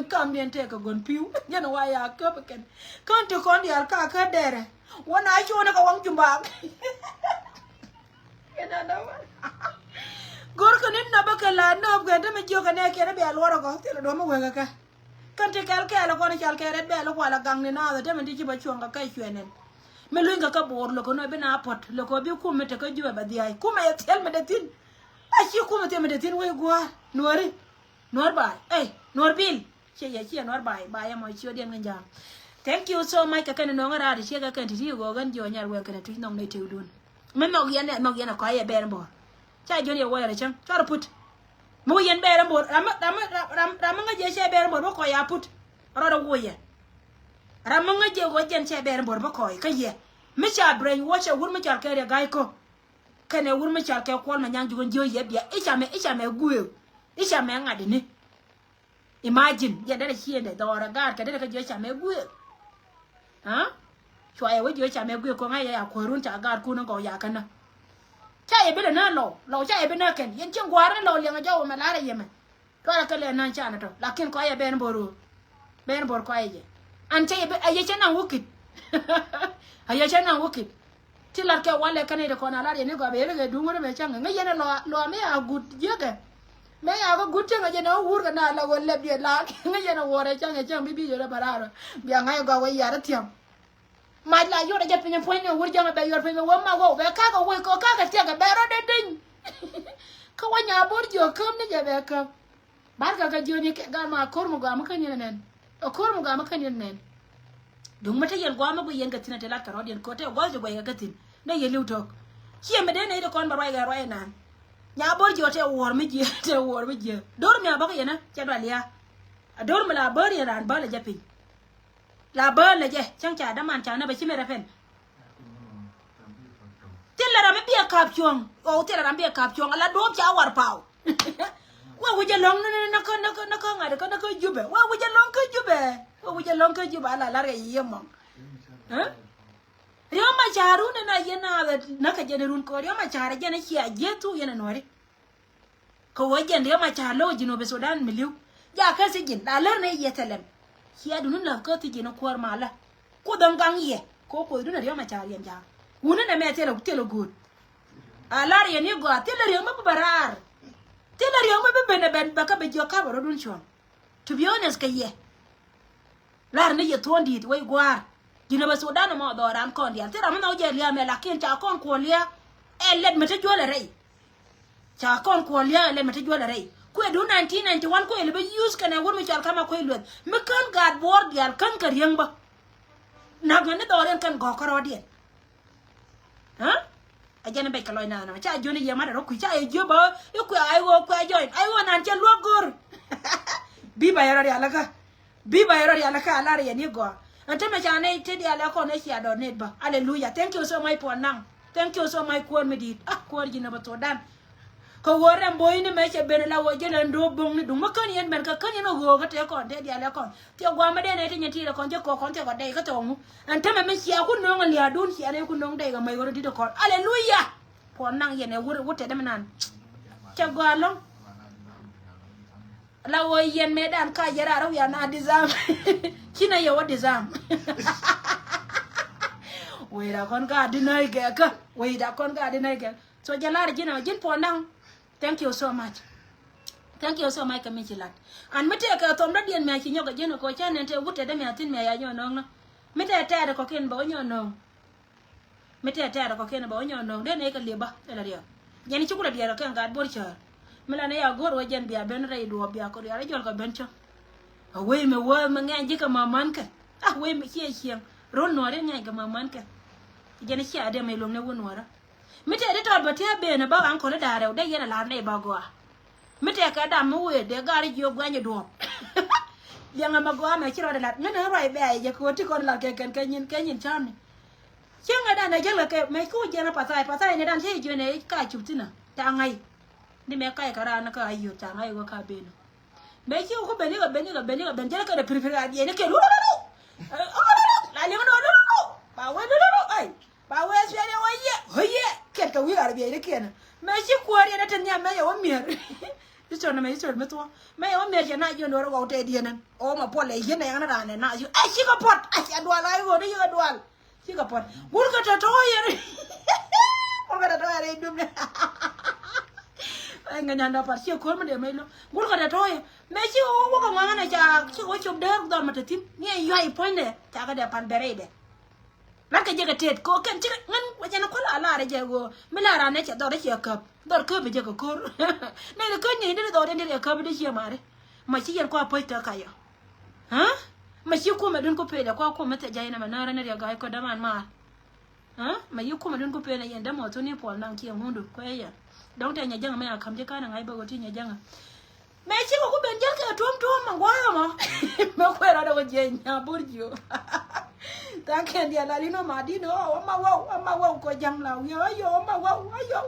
Kam diɛn tëë kɛ gön pi̱w jɛn wa ya köp kɛn kän ti kɔn diaal ka kä dɛrɛ. Wä na cuɔ̱n kɛ waŋ jumbak. Go̱r kɛ ni nabä kɛ la nööp kɛn te mi jiök kɛ nɛ kiɛn bia luɔr ɛ gɔ̱ thilɛ duɔ̱m mi wekɛ kɛ. Kän ti kɛl kɛɛl kɔn i̱ cal kɛ rɛt bɛɛl i̱ kual agaŋ ni naath ɛ tämɛ ti ci bä cuɔ̱ŋ kɛ kɛ cuɛ nɛn. Mi luny kɛ kä bo̱o̱r lo̱k kɛ nɔ bi na puɔ̱t lo̱k kɛ bi kum mi te kä juɛ bɛ dhia̱a̱c kum ɛ yɛ thiɛl mi dee thi̱n. A ci kum ɛ thiɛl mi dee thi̱n wec gua̱a̱r nuɔ̱ɔ̱ri. Nuɔ̱ɔ̱r ba̱a̱y ey nuɔ̱ɔ̱r bil. Ciɛ yɛ ciɛ nuɔ̱ɔ̱r ba̱a̱y ba̱a̱y ɛmɔ ciötdiɛn ŋäny ja̱a̱m. Thank you so much kɛ kɛn inɔŋ raar ti ciɛ kɛ kɛn ti ti ɣɔɔk ɛn jiɔ nyar wɛn kɛn ɛ tuc nɔŋ nɛy tëëk duun. Mi nhɔk yɛn ɛ nhɔk yɛn ɛ kɔc yɛ bɛɛr in bo̱o̱r. Ca jiön yɛ wä yɛ rɛ cäŋ cɔr put. Mi wä yɛn bɛɛr in bo̱o̱r ram mi ram mi ram mi ŋäc yɛ cɛ bɛɛr in bo̱o̱r bä kɔc ya put. Rɔɔdɛ woc yɛ. Ram mi ŋäc jɛ ɣöö jɛn cɛ bɛɛr in bo̱r bä kɔɔy kä yɛ. Mi ca brainwash ɛ wur mi cɔal kɛ Riɛk Ga̱a̱c Ko̱. Kɛnɛ wur mi cɔal kɛ Kuɔl Manyaŋ Jukɛ jiö yɛ bia i̱ camɛ i̱ camɛ guëëk. I̱ camɛ ŋa̱t ini. Imagine yɛn derɛ ciëndɛ dhɔɔrɛ gaat kɛ derɛ kä jiö camɛ guëëk. Aa? Cua yɛ wä jiö camɛ guëëk ko̱ ŋa̱c yɛ ya kuäärun ca gaatkun in gɔw ya känä. Ca yɛ bi lɛ nä lɔw lɔw ca yɛ bi nä kɛn yɛn cieŋ gua̱a̱r ni lɔw liɛŋɛ jɔw mɛ larɛ yɛmɛ. Tɔrɛ kɛ lɛ na̱n canɛ tɔ lakin kɔc ɛ ben bor ɣöö ben bor kɔc ɛ jɛ. An cɛ yɛ ben a yɛ cɛ naŋ wä kit. A yɛ cɛ naŋ wä kit. Ti lat kɛ walɛ kɛn ɛ ti kɔn a lat yɛ ni gɔp yɛ ri kɛ duŋ wä ri mɛ cäŋ ŋä yɛn ɛ lɔ lɔ mi a gut jiäkɛ. Mɛ ya kɛ gut cäŋ ɛ jɛ nɛ wä wur kɛ na la wä lɛp diɛ la ŋä yɛn ɛ wuɔrɛ cäŋ ɛ cäŋ bi bi jɛ rɛ bɛ raar. Bia ŋa̱c ɛ gɔp wä yar thiam. Mac la yot a jɛ piny puɔ̱ny ni wur jäŋ a bɛ yot piny wä ma wä bɛ kakɛ wec kɛ kakɛ thiakɛ bɛ rɔ dee deny. Kä wä nya bor jiök käm ni jɛ bɛ käm. Bar kɛ kɛ jiök ni kɛ gal ma ko̱r mi gɔaa mi kä ni nɛn. Ɛ ko̱r mi gɔaa mi kä ni nɛn. Duŋ mi te yɛn gɔaa mi guiy yɛn kɛ thi̱n a te lat kɛ rɔ̱diɛn kɛ te gua̱th jɛ guɛy kɛ kɛ thi̱n. Nɛ yɛ li̱w tɔ̱k. Ciɛ mi dee nɛy ti kɔn bɛ ruac kɛ ruac nan. Nya bor jiök te wuɔr mi jiɛ te wuɔr mi jiɛ. Dor mi a bäk yɛn a cɛ dual ya. A dor mi la bär yɛn raan bäl a jɛ piny. La bäl lɛ jɛ cäŋ ca däman ca nä bɛ ci mɛ rɛ pɛn. Thilɛ ram mi biɛ ka̱p cuɔ̱ŋ ɣɔw thilɛ ram biɛ ka̱p cuɔ̱ŋ ala duɔ̱ɔ̱p ca war paw. Wee wi̱c ɛlɔ̱ŋ ni ni ni kä ni kä ni kä ŋa̱t kä ni kä Jubɛ wee wi̱c ɛlɔ̱ŋ kä Jubɛ. Wee wi̱c ɛlɔ̱ŋ kä Jubɛ ala lar kɛ yiëë mɔŋ. Riɔ̱m a ca̱r run ni na yɛn na na kɛ jɛn run kɔ riɔ̱m a ca̱r jɛn a cia jieth thu yɛn a nuɔ̱ri. Kɛ ɣöö jɛn Riɛk Macar lo̱k Jinub Sudan mi li̱w. Jakä thi̱ji̱n la lär ni yɛ thilɛm. Ciɛ duni la̱th kä thi̱ji̱n kuäär malä. Kuoth ɣän gaŋ yɛ kɛ ɣöö kuothdun Riɛk Macar yɛn ja̱a̱ŋ. Wuni nɛmɛ thilɛ thilɛ go̱o̱r. A lar yɛn i̱ gɔaa thilɛ Riɛk mi bi bɛ raar. Thilɛ Riɛk mi bi ben ɛ ben bɛ kä bɛ jiɔk ka̱p ɛ rɔ̱dun cuɔ̱ŋ. To be honest kɛ yɛ. Lar ni yɛ thuɔ̱ɔ̱ŋ di̱i̱t wec gua̱a̱r. Jinub Sudan ɛmɔ dhɔɔran kɔn diaal thil ram mi nhɔk jɛ lia̱a̱ mɛ lakin ca kɔn kuɔl lia̱a̱. Ɛ lɛt mi te juɔl ɛ rɛy. Ca kɔn kuɔl lia̱a̱ ɛ lɛt mi te juɔl ɛ rɛy kuɛ duun nineteen ninety one kuɛ li bɛ use kɛnɛ wur mi cɔal kamɛ kuec lueth mi kän gaat buɔɔr diaal kän kɛ riäŋ bä. Nak ŋä ni dhɔɔr ɛn kɛn gɔ̱k kärɔɔdiɛn. Aa? A jɛn bec kɛ lɔc naan ɛmɛ ca jiön i̱ yɛ mat ɛrɔ kui̱ ca yɛ jiö bä i̱ kuɛ ay ɣöö kuɛ jɔy ay ɣöö nan cɛ luäk go̱r. Bi ba yɛ rɔ rialikä. Bi ba yɛ rɔ rialikä a lar yɛn i̱ gɔaa. Ɛn te mɛ ca nɛy te diaal ɛ kɔn ɛ cia dɔɔt net bä. Aleluya. Thank you so much puɔn naŋ. Thank you so much kuäär mi di̱i̱t. Ah kuäär ji̱n ɛ bä thok dan. Kɛ ɣöö rɛm bo̱o̱cni mɛ cɛ ben la ɣöö jɛn ɛn do̱o̱p bo̱ŋni duŋ mi kän yɛn ben kɛ kän yɛn ɣöö kä tëë kɔn tëë diaal ɛ kɔn. Thiɛ gua̱a̱m mi dee nɛy ti nyɛ ti̱i̱t ɛ kɔn jɛ kɔk kɔn thiɛ kɔ dɛy kä thɔɔŋu. Ɛn tämɛ mi cia ku no̱o̱ŋ ɛ lia̱a̱dun cia nɛy ku no̱o̱ŋ dɛy kɛ mäc ɣöö rɔ di̱t ɛ kɔn. Aleluya. Puɔ̱n naŋ yɛn ɛ wut wut tɛt dämi nan. Cɛ gɔaa ɛlɔ̱ŋ. La ɣöö yɛn mëëdan ka yɛn raar wiaa na disarm. Ci na yɛ wä disarm. Wecda kɔn ka di nöi gɛkä. Wecda kɔn ka di nöi gɛkä. So jɛ lar ji̱n ɛ ji̱n puɔ̱n da̱ŋ. Thank you so much. Thank you so much kɛ mi ci lat. An mi tëëkɛ thom dɔ̱diɛn mi a ci nyɔk ɛ ji̱n ɛ kɔ ca nɛn tëë wut tɛt dämi a thi̱n mi a ya nyɔk nööŋ nɔ. Mi tëë tɛɛt ɛ kɔkiɛn bɛ wä nyɔk nööŋ. Mi tɛɛt tɛɛt kɔkiɛn bɛ wä nyɔk nööŋ dee nɛy kɛ liep bä ɛ la riɛk. Jɛn ci kulɛ diɛɛr kɛ kɛn gaat bo̱r cäär. Mi la nɛy a go̱o̱r wä jɛn bia ben rɛy duɔɔp bia kɔ rial i̱ jɔl kɛ ben cä. A wee mi wee mi ŋɛny ji̱ kɛ ma̱ma̱n kɛ. A wee mi ciɛ cieŋ ro̱l nuɔɔri ŋɛny kɛ ma̱ma̱n kɛ. Jɛn cia dee mi luŋ ni wä nuɔɔrä. Mi tɛɛt i̱ tɔt bä tiee ben ɛ bä aŋ kɔl i̱ da̱a̱ rɛw dee yɛn a la̱r nɛy bä gɔaa. Mi tɛɛkɛ dam mi wëë dee gaari jiök guany i̱ duɔ̱ɔ̱p. Liɛŋɛ mɛ gɔaa mɛ ci rɔɔdɛ lat ŋän ɛ ruac bɛ̈ɛ̈c jɛ kɛ ɣöö ti kɔn lat kɛ kɛn kɛ nyin kɛ nyin cämni. Cieŋɛ dan ɛ jäl kɛ kɛ mɛ ku jiɛn ɛ pathai pathai ni dan cä jiön ɛ ka cup thinä ca ŋa̱c. Ni mɛ kac kɛ raan ni kä a yio̱o̱k ca ŋa̱c wä ka ben. Mɛ ci ku ben ikɛ ben ikɛ ben ikɛ ben jäl kɛ dɛ pirpir a diɛn ikɛ lurururu. La liŋ ni wä lururu ba wee lururu ai. Ba wee cuɛl yɛ wä yɛ ɣöö yɛ kɛt kɛ wi̱i̱ ar biɛcdikiɛn. Mɛ ci kuäär yɛn ɛ te nhiam mɛ yɛ wä mi̱er. Israel mɛ Israel mi thuɔ̱k mɛ yɛ wä mi̱er cɛ na jiön do̱r ɛ gɔw tɛɛdiɛn ɛn ɣöö mɛ puɔl ɛ yi̱n ɛ yaŋ ni raan ɛ na ci ɛ cikɛ puɔt a cɛ dual a i̱ ɣöö ni yikɛ dual. Cikɛ puɔt gulkɛ tɔ̱tɔ̱ yɛn. Gulkɛ tɔ̱tɔ̱ yɛn rɛy dup ni. Ɛ ŋäc nyan dɔ̱ pa̱t ciɛ ko̱r mi dee mec lo̱ gulkɛ tɔ̱tɔ̱ yɛn mɛ cikɛ wä wä kɛ ŋɔaŋ ɛn ɛ ca cikɛ wä cop dee dhɔr mɛ te thi̱n ni ɛ yuay puɔ̱nydɛ ca kɛ dee pa̱n bɛ rɛydɛ. Latkɛ jɛ kɛ tet kɛ ɣöö kɛn cikɛ ŋän wecɛ ni kuäl a lar jɛ ɣöö mi lar an nɛ cɛ dhɔr cɛ käp dhɔr käp jɛ kɛ ko̱r. Nɛy ni kä nyɛy ni dhɔr in dee käp in dee ciɛ mari. Ma ci yɛn kua puɔ̱c tek kayɔ. Ɣä ma ci kumɛ dun ku pelɛ kua kumɛ thia jay nɛmɛ närä ni riɛ ga̱a̱c kɔ däman maar. Ɣä ma ci kumɛ dun ku pelɛ yɛn dämɔ thun ni puɔl naŋ kiɛ ŋundu kuɛ yɛ. Dɔ̱ŋ tɛ nyɛ jäŋä mɛ a ka̱m ji̱ ka̱n a ŋa̱c bä ɣöö ti nyɛ jäŋä. Mɛ cikɛ ku ben jäl kɛ tuɔ̱m tuɔ̱m mɛ gua̱a̱ mɔ. Mɛ kuɛ rɔɔdɛ wä jiɛc nya bur jiö. Tha̱a̱ŋ kɛn diɛ la lin wä ma di̱n ɔ wä ma wä wä ma wä kɔ ja̱ŋ la wiɛ wä yɔ wä ma wä wä yɔ.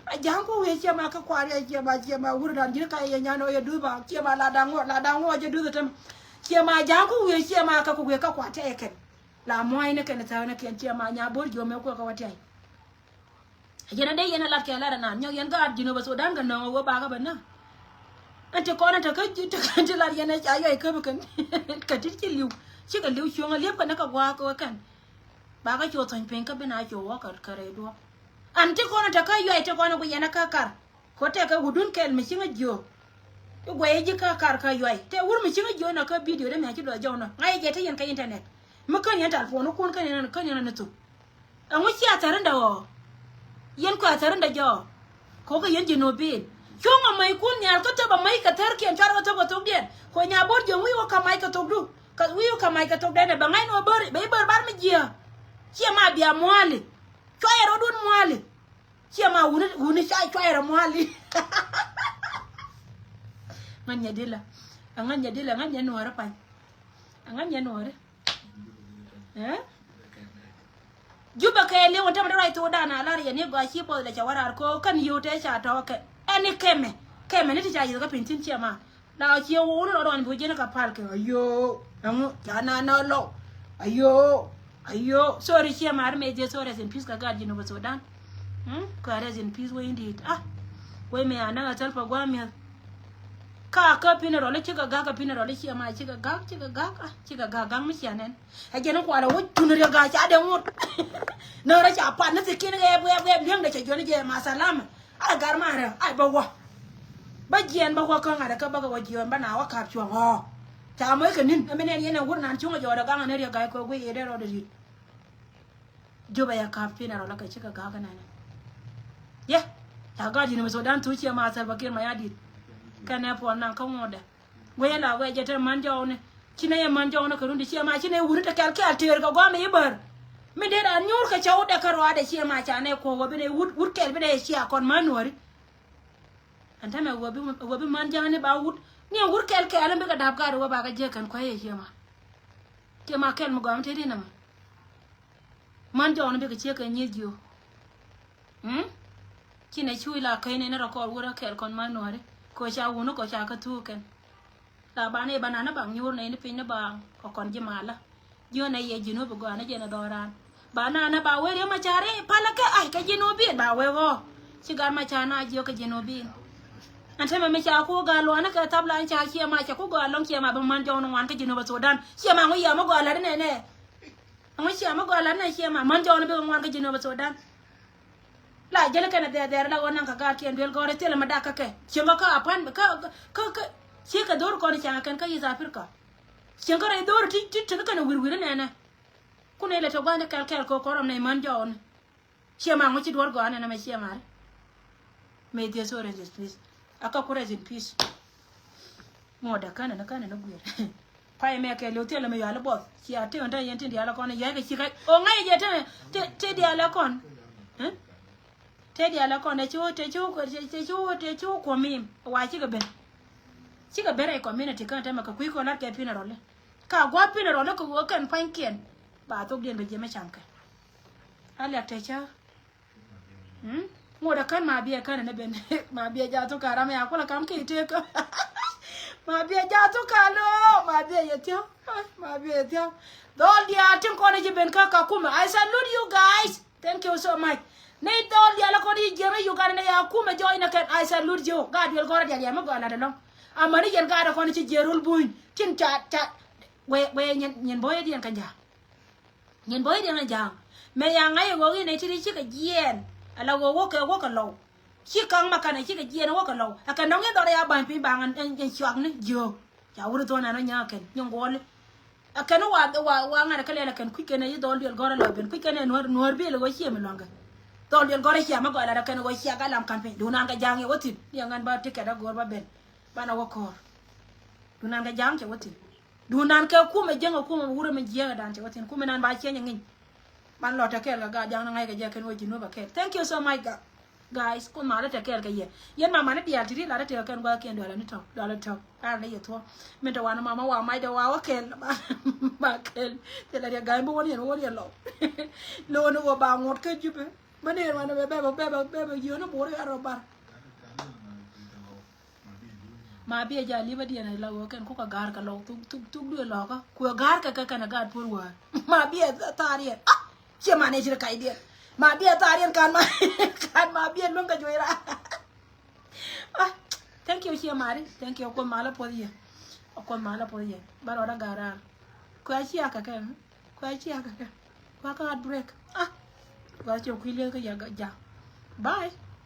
A ja̱ŋ ku wiɛ ciɛ ma kä kua̱r yɛ ciɛ ma ciɛ ma wur dan ji̱n ka yɛ nyan ɔ yɛ duth ba ciɛ ma la da̱ŋ wä la da̱ŋ wä jɛ duth tɛm. Ciɛ ma ja̱ŋ ku wiɛ ciɛ ma kä ku wiɛ kä kua̱r tɛ yɛ kɛn. La muɔ̱ɔ̱ny ni kɛn tha̱a̱ŋ ni kɛn ciɛ ma nya bur jiö mɛ kuɛ kä wä tiay. Yɛn a dee yɛn a lat kɛ lat anan nyɔk yɛn gaat Jinub Sudan kɛ nɔŋ a wee bakä bɛ näk. Ɛn ti kɔn a te kä ti lat yɛn a ca yɔy käp kɛn. Kɛ ti ci li̱w cikɛ li̱w cuɔ̱ŋ a li̱ep kɛ ni kɛ gua̱a̱k kɛ wee kɛn. Bakä cu thɔny piny kä bi na cu wä kɛ rɛy duɔ̱ɔ̱p. Ɛn ti kɔn a te kä yɔy ti kɔn a ku yɛn a kä kar. Kɛ tɛkɛ wutdun kɛl mi ci ŋä jiök. I̱ guɛy ji̱ kä kar kä yuay tɛ wur mi ci ŋä jiök nɔ kä bidio dee mi a ci luɔc jɔw nɔ ŋa̱c jɛ te yɛn kä internet. Mi kän yɛn tal puɔn ikun kän yɛn kän yɛn ni thuk. Ɛŋu ci a thärinda ɣɔɔ? Yɛn kuɛ a thärinda jɔɔ. Kokɛ yɛn ji̱ nobin cuŋ a mac kun nhial kä thöp a mac kɛ thärkiɛn cuarɛ kɛ thöp kɛ thokdiɛn. Kuɛ nya bo̱r jiök wi̱i̱ wä kä mac kɛ thokdu. Kɛ wi̱i̱ wä kä mac kɛ thokdɛn ɛ bɛ ŋa̱c ni wä bäri bɛ i̱ bär bar mi jiääk. Ciɛ ma bia muali. Cuayɛ rɔdun muali. Ciɛ ma wuni wuni ca cuayɛ rɔ muali. Ŋa̱n nyɛ dila. Ŋa̱n nyɛ dila ŋa̱n nyɛ nuɔri pany. Ŋa̱n nyɛ nuɔri. Ɛ? Jubɛ kɛ liw ɛn tämɛ dee ruac thok dan a lar yɛn i̱ gɔaa ci buɔth lɛ cɛ wä raar kɛ ɣöö kɛn yio̱w tɛ ca tɔ̱ kɛ ɛn i̱ kɛmɛ. Kɛmɛ ni ti ca yieth kä piny thi̱n ciɛ ma. La ɣɔw ciɛ wä wun rɔɔdɔn bi wä jiɛn i̱ kɛ pal kɛ ayoo. Ɛŋu ca na nɔ lɔw. Ayoo. Ayoo. Sorry ciɛ ma ri mɛ jiɛ sorry rest in peace kɛ gaat Jinub Sudan. Hmm? Kɛ rest in peace wä indeed. Ah. Wä mɛ a näk a thäl pa gua̱a̱ mi̱eth. Ka kä pinɛ rɔli cikɛ gak kä pinɛ rɔli ciɛ ma cikɛ gak cikɛ gak ah cikɛ gak gak mi ciɛ nɛn. Ɛ jɛn kualɛ wä tun riek ga̱a̱c ca dee ŋot. Närä ca pan ni thi̱ki̱n ɣɛɛp ɣɛɛp ɣɛɛp li̱eŋdɛ cɛ juɔ̱n jɛ ma salama. Ala gar marɛ ay bä wä. Bä jiɛn bä wä kä ŋa̱t kä bä kɛ wä jiɔn bä na wä kap cuɔ̱ŋ ɣɔɔ. Ca moc kɛ ni̱n ɛmɛ nɛn yɛn ɛ wur nan cuŋ ɛ jɔɔdɛ gaŋ ɛ ni riek ga̱a̱c kɛ wä guiy ɛ dee rɔɔdɛ ri̱t. Jubɛ yɛ kap pinɛ rɔ lä kɛ cikɛ ga̱a̱k kɛ nɛnɛ. Yɛ ca gaat Jinub Sudan thuc ciɛ ma Salva Kiir Mayardit. Kɛnɛ puɔn naŋ kä ŋuɔ̱tdɛ. Guiyɛ la guiyɛ jɛ te män jɔwni. Ci nɛ yɛ män jɔwni kɛ run ti ciɛ ma ci nɛ wuri te kɛl kɛl teer kɛ gɔam i̱ bär. Mi dee raan nyuur kɛ cɔw dɛ kä ruaadɛ ciɛ ma ca nɛ kuɔk wä bi nɛ wut wut kɛl bi nɛ yɛ ciɛ a kɔn män nuɔri. Ɛn tɛmɛ wä bi wä bi män ja̱a̱ni ba wut ni ɛ wut kɛl kɛl in bikɛ da̱p gat wä bakɛ jiäk kɛn kuäc yɛ ciɛ ma. Ciɛ ma kɛl mi gɔam te ri nɛmɛ. Män jɔwni bikɛ ciek kɛ nyieth jiök. Mm? Ci nɛ cuc la käc nɛn rɔ kɔr wurɛ kɛl kɔn ma nuɔri. Kɛ ca wuni kɛ ca kä thuk kɛn. La ba nɛ ba nanɛ ba nyuur nɛ ni piny ni ba kɛ kɔn ji̱ malä. Ji̱ nɛ yɛ ji̱ nup gɔanɛ jɛn a dhɔran. Ba nanɛ ba wee riɛ ma ca ri palä kɛ ay kɛ ji̱ nup bin ba wee ɣɔɔ. Ci gat ma ca na jiök kɛ ji̱ nup bin. Ɛn tɛmɛ mi ca ku gat luɔnɛ kɛ thap la ɛn ca ciɛ ma ca ku gat lɔŋ ciɛ ma bi man jɔŋ ni ŋuan kɛ ji̱ nup a Sudan. Ciɛ ma ŋu yɛ mi gɔa lat nɛ nɛ. Ɛŋu ciɛ mi gɔa lat nɛ ciɛ ma man jɔŋ ni bi ŋuan kɛ ji̱ nup a Sudan. La jɛn kɛn a dhɛr dhɛr la ɣɔn naŋ kä gaat kiɛn duel gɔr thilɛ ma dak kä kɛ. Cieŋ kä a pan kä kä kä cieŋ kɛ dhor kɔn cieŋ kɛn kä East Africa. Cieŋ kä rɛy dhor ti ti ti kɛn a wir wir nɛnɛ. Kun ilɛ tɔ gua̱n kɛl kɛl kɛ kɔrɔm nɛ man jɔɔn. Ciɛ ma ŋuci duɔr gɔan nɛnɛ mɛ ciɛ mari. May their soul rest in peace. A kä ku rest in peace. Ŋuɔ̱t dɛ känɛ ni känɛ ni guiɛr. Pay mɛ kɛ liw thilɛ mi yuali buɔth. Cia ti ɣän te yɛn ti diaal kɔn yɛn kɛ ci kɛ o ŋa̱c jɛ te te diaal kɔn. Te diaal kɔn te cu te cu te cu te cu kuɔmim wa cikɛ ben. Cikɛ ben rɛy community kän te mɛ kɛ kui̱ kɔn lat kɛ funeral. Ka gua̱ funeral kɛ wä kɛn pa̱nykiɛn. Ba thok diɛn bɛ jiɛmɛ cam kɛ. A liak te cä. Ŋot a kän ma biɛ kän ni ben ma biɛ ja̱ thok karam ya kula kam ki tek. Ma biɛ ja̱ thok kalo ma biɛ yɛ thia̱. Ma biɛ yɛ thia̱. Dhɔl diaal tin kɔn ci ben kä Kakuma. I salute you guys. Thank you so much. Ni dhɔl diaal kɔn ci jiɛn ni Uganda ni ya kuma join ni kɛn. I salute you. Gaat duel gɔrä diaal ya mi gɔaa lat ɛlɔŋ. Amani yɛn gaat kɔn ci jiɛn rul buny tin ca ca. Wee wee nyin boy diɛn kɛ ja̱. Nyin bä i̱ diɛn a ja̱a̱ŋ. Mɛ ya ŋa̱c ɛ ɣöö in ɛ ti ri cikɛ jiɛɛn. Ala ɣöö wä kɛ wä kɛ lɔw. Ci ka̱ŋ ma kanɛ cikɛ jiɛɛn wä kɛ lɔw. Ɛ kɛ nɔŋ in dhɔr ya ba̱ny piny baŋ ɛn cuakni jiöök. Ca wur thuɔ̱n ɛn ɔ nya̱a̱ kɛn nyin guɔli. Ɛ kɛn wa wa wa ŋa̱t ɛ kɛ lɛl ɛ kɛn kui̱c kɛn ɛ i̱ dhɔl duel gɔr ɛ lɔ ben kui̱c kɛn ɛ nuɔ̱r nuɔ̱r bil ɛ ɣöö ciɛ mi lua̱ŋkɛ. Dhɔl duel gɔr ɛ cia mi gɔl ɛ rɛ kɛn ɛ ɣöö cia gal lam ka̱n piny duun an kɛ ja̱a̱ŋ yɛ wä thi̱n. Ni ɛ ŋa̱n ba ticket ɛ go̱o̱r ba ben. Banɛ wä kɔɔr. Duun an kɛ ja̱a̱ŋ cɛ wä thi̱n. Duun nan kɛ kumɛ jiäŋ ɛ kumɛ wurɛ mi jiäŋ ɛ dan cɛ wä thi̱n kumɛ nan ba ciɛny ɛ ŋi̱ny. Man lɔ tɛ kɛɛl kɛ gaat ja̱a̱ŋ ni ŋa̱c kɛ jɛ kɛn wä ji̱ nuɔ̱p ɛ kɛɛl. Thank you so much guys. Kun malä tɛ kɛɛl kɛ yɛ yɛn ma manä diaal ti ri latdä tëë kɛn gua̱a̱th kiɛn dualä ni tɔ̱ dualä tɔ̱. Ran ni yɛ thuɔ̱ min tɛ wanɛ mama wa mac dɛ wa wä kɛɛl. Ba kɛɛl thilɛ riɛ ga̱a̱c bi wä ni yɛn wä ni yɛn lɔ. Lo̱o̱n ni wä ba ŋuɔ̱t kä jupɛ. Bä ni yɛn wanɛ bɛ bɛ bɛ bɛ bɛ yio̱n ni bo̱o̱r yɛ rɔ bar. Ma biɛ ja li̱bä diɛn la ɣöö kɛn kukɛ ga̱a̱r kɛ lɔw thuk thuk thuk duëë lɔkä kuɛ ga̱a̱r kɛ kɛ kɛn ɛ gaat puɔ̱r wäär. Ma biɛ thaar yɛn ah. Ciɛ man ɛ ci ri kac diɛn. Ma biɛ thaar yɛn kan ma kan ma biɛ luäŋ kɛ juɔc raar. Ah, thank you ciɛ mari thank you kuoth malä puɔth yɛ. Kuoth malä puɔth yɛ ba rɔɔdä ga̱a̱r raar. Kuɛ a ciɛ kɛ kɛ. Kuɛ a ciɛ kɛ kɛ. Kuɛ a kä heartbreak ah. Kuɛ a ciɛ kui̱ lieth kä yɛ ja̱. Bye.